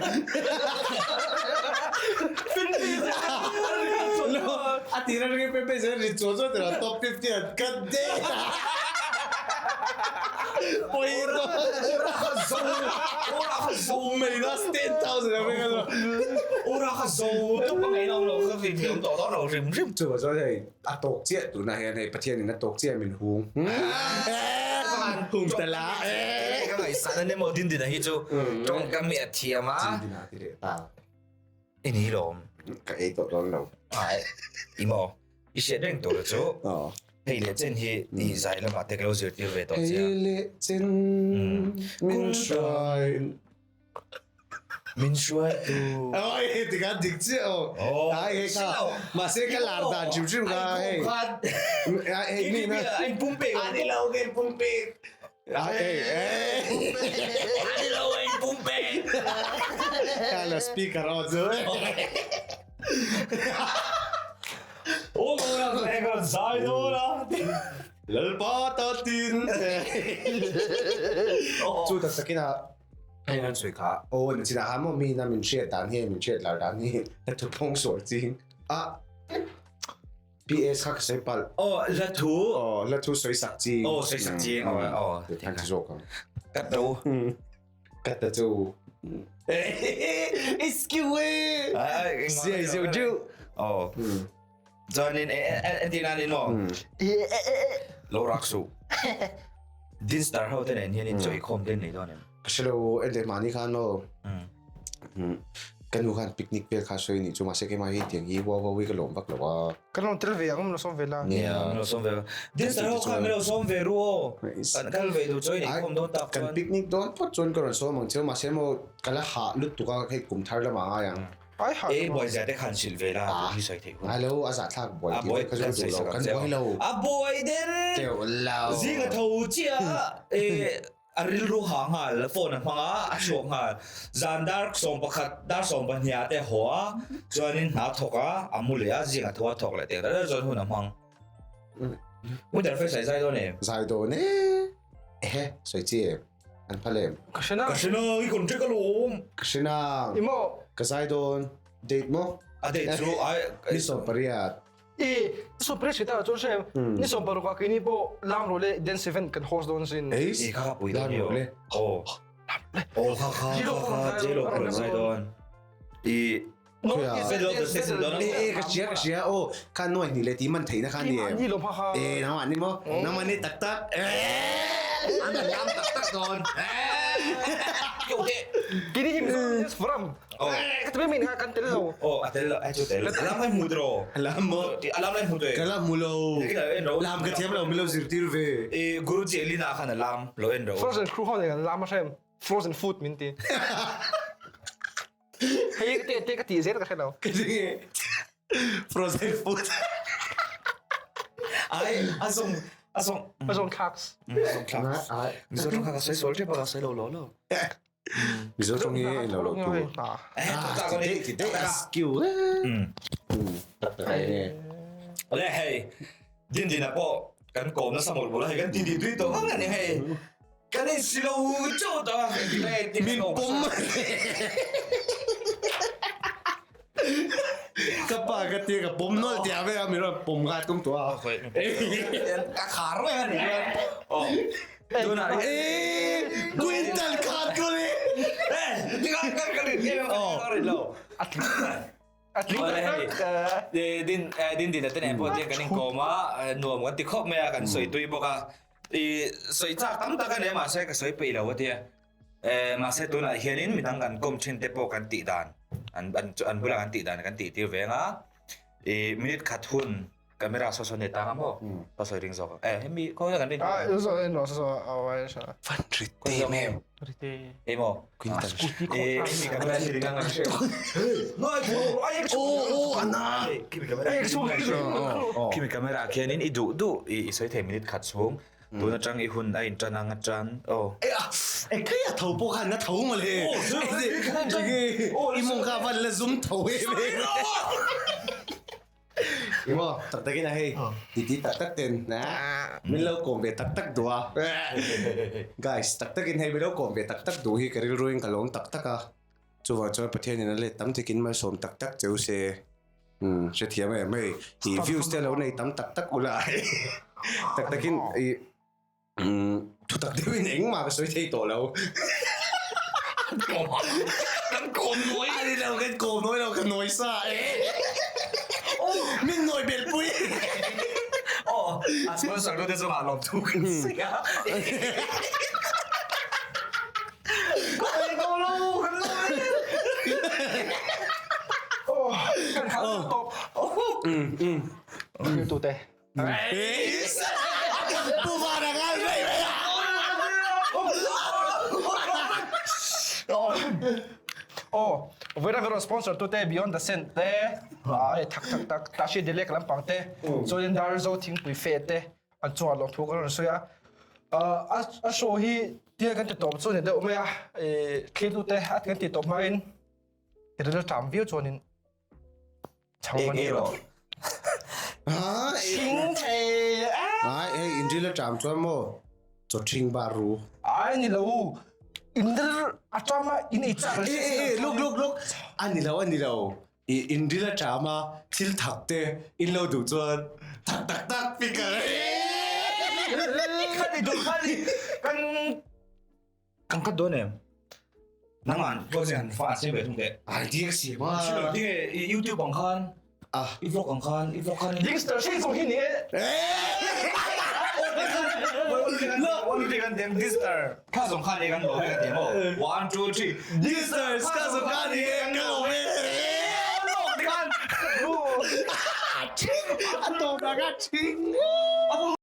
A tira ringe pe pe zen ri chuan chuan tira top 50 an cut de. Poi to. Ora kha zo. Ora kha zo. Minus 10,000 a ring a. Ora kha zo top a ngaih lo kha ri thiam tawh dawn lo hrim hrim. Chu chuan hei a tawk chiah tunah hian hei Pathian in a tawk chiah min hung. Hung tala. Ka ngaihsan an emaw din din a hi chu tawngkam hi a thiam a. Din din a ti leh ta. I ni lawm. Ka ei tawh dawn lo. Ai i maw i hriat reng tur chu hei leh chen hi i zai lamah te ka lo zirtir ve tawh che a. Hei leh chen min hruai. Min hruai tu. Oi tikha dik chiah aw. Ai hei kha mahse ka lar dan hrim hrim kha hei. Hei mi na. Ai pum pek. Ani lo ke pum pek. Ai ei ei. Ani lo ai pum pek. Kha la speaker aw chu. O ko ra ko zai do ra. Lalpa ta tin. Chu tak takin a Hei nan sawi kha. Aw ni chinah khan maw mi na min hriat dan hi min hriat lar dan hi ka thu phawng sual ching a PS kha ka sawi palh. Aw hla thu. Aw hla thu sawi sak ching. Aw sawi sak ching aw aw. Kan ti zawk ang. Ka to. Ka ta chu. Excuse me. Siai zeu zeu. Aw. Chuanin entir nan in maw lo rak suh. Din star ho te nen hian in chawi khawm te an nei dawn em? Ka hre lo en leh mahni khan maw ka nu khan picnic vel kha sawi nih chu mahse keimah hi tiang hi huau huau hi ka lawm vak lo a. Kan lo tel ve ang min lo sawm ve la. Nia min lo sawm ve la. Din star ho khan min lo sawm ve ru aw. Kan kal ve duh chawi nei khawm dawn tak chuan. Kan picnic dawn phawt chuan ka rawn sawm ang che mahse maw ka la hah lutuk a hei kum thar lamah a ngai ang. Ai ha. E buai zia te khan hrilh ve la tih hi sawi theih hun. Ngai lo a zahthlak buai tih vek kha chu ka duh lo kan buai lo. A buai den. Teuh lo. Zing a tho chiah e a rilru ha nghal phone a hmang a a chhuak nghal. Zan dar 11 dar 12 te a haw a chuanin hna a thawk a a mu leh a zing a tho a thawk leh teh ral chuan hun a hmang. Winter fest ai zai dawn em? Zai dawn e. Ehe sawi chi em? An phal em? Ka hre na. Ka hre na, i contract alawm. Ka hre na. I maw? Ka zai dawn. Date maw? A date chu ai. Ni 18. I ni 18 hre ta chuan hre em? Ni 16 ah keini pawh lam rawh le dance event kan host dawn sin. Ei. I kha kha pui dawn Lam rawh le. Aw. Aw kha kha kha kha J-Lo pawh zai dawn. I E ka hria ka hria aw khan nuai hnih leh tih man theihna kha ni em ni lawm ha ha e nangmah ni maw nangmah ni tak tak an han lam tak tak dawn kini hi Mizo Indians Forum ka ti min kan tel lo aw a tel lo ai chu tel alam lai hmu tiraw alam maw alam lai hmu te ka la hmu lo lam ka thiam lo min lo zirtir ve e Guruji Elina khan alam lo en ro Frozen crew ho nen kan lam a hrem frozen food min ti Hei te te ka tih zel ka hre lo. Ka ti nge frozen food. Ai a zong a zong a zong thlaks. A zong thlaks. Mizo tawng kha ka sawi sual tep a ka sawi lo lo lo. Mizo tawng hi en lo loh tur. Ah, ti daih ti daih a skill e. Tak tak e. Le hei din dina pawh kan kawm nasa mawlh mawlh a hei kan ti ti tui tawh vang a ni hei. Kan in si lo chauh tawh a Min pawm Ka pa ka tia ka pawm nawlh tia ve a min rawn pawm nghal tum tawh a. Ka khar mai a ni chuan. Aw. Tunah Eh quintal khat ko le. Eh tika ka ka rin ka rin lo. A tling a tling Din din din te nen pawh tiang kan inkawm a nuam kan ti khawp mai a kan sawi tui bawk a. I sawi chak tam tak a nia mahse ka sawi peih lo a tia. Eh mahse tunah hianin midang kan kawm thin te pawh kan tih dan an an an bulah kan tih dan kan tih tir ve anga i minute khat hun camera saw saw nei tang a maw ka sawi ring zawk ang eh hemi khawi kan rin Ah saw en rawh saw saw a wai sa. Van rite em em. Rite. Ei maw. Quintal. Scooty Eh hemi camera hi ring ang Noi ai O o ana. Kimi camera Kimi camera khianin i duh duh i sawi thei minute khat chhung tun atang i hun a in tan ang atan aw E kai a tho pawh khan na tho mawle i mawng kha van la zum tho em em Emaw tak takin a hei titi tak tak ten min lo kawm ve tak tak duh a guys tak takin hei min lo kawm ve tak tak duh hi ka rilru in ka lawm tak tak a. Chuvang chuan Pathianin a let tam takin malsawm tak tak cheu se. Umm hrethiam em hei i views te lo nei tam tak tak ula tak takin i umm thu tak deuhin engmah ka sawi thei tawh lo. Kan kawm nawi. A ni lo kan kawm nawi lo ka nawi sa e. Min nawi belh pui. Aw a sponsor tu te chungah lawmthu kan sawi a. Tute. Pu Vana ngal mai mai a. Oh, vawiin kan rawn sponsor tute Beyond the Scent te, ai thak thak tak Tashi Delek lampang te, chuanin Darzo thingpui fe te an chungah lawmthu kan rawn sawi a. A show hi tia kan ti tawp chu ni deuh mai a, thlirtute a kan ti tawp hmain i ril ṭam viau chuanin chho man Eng rawh. Thing thei a. Ai hei in ril a ṭam chuan maw chaw ṭhing bar ru. Ai ni lo in ril a ṭam a in ei chak. E e e look look look a ni lo a ni lo. I inril a ṭam a, thil thak te in lo duh chuan thak tak tak picker Khani duh khani kan kan cut dawn em? Nangman closing han fa siam ve thung teh. Ai diak siam a. Silo tinge i YouTube ang khan Ah. I vlog ang khan i vlog khan Youngster hring zawng hi ni e. Kha zawng khan e kan lo ve ka ti maw? One two three Disters kha zawng khan e kan lo ve. A tawp ah khan thing.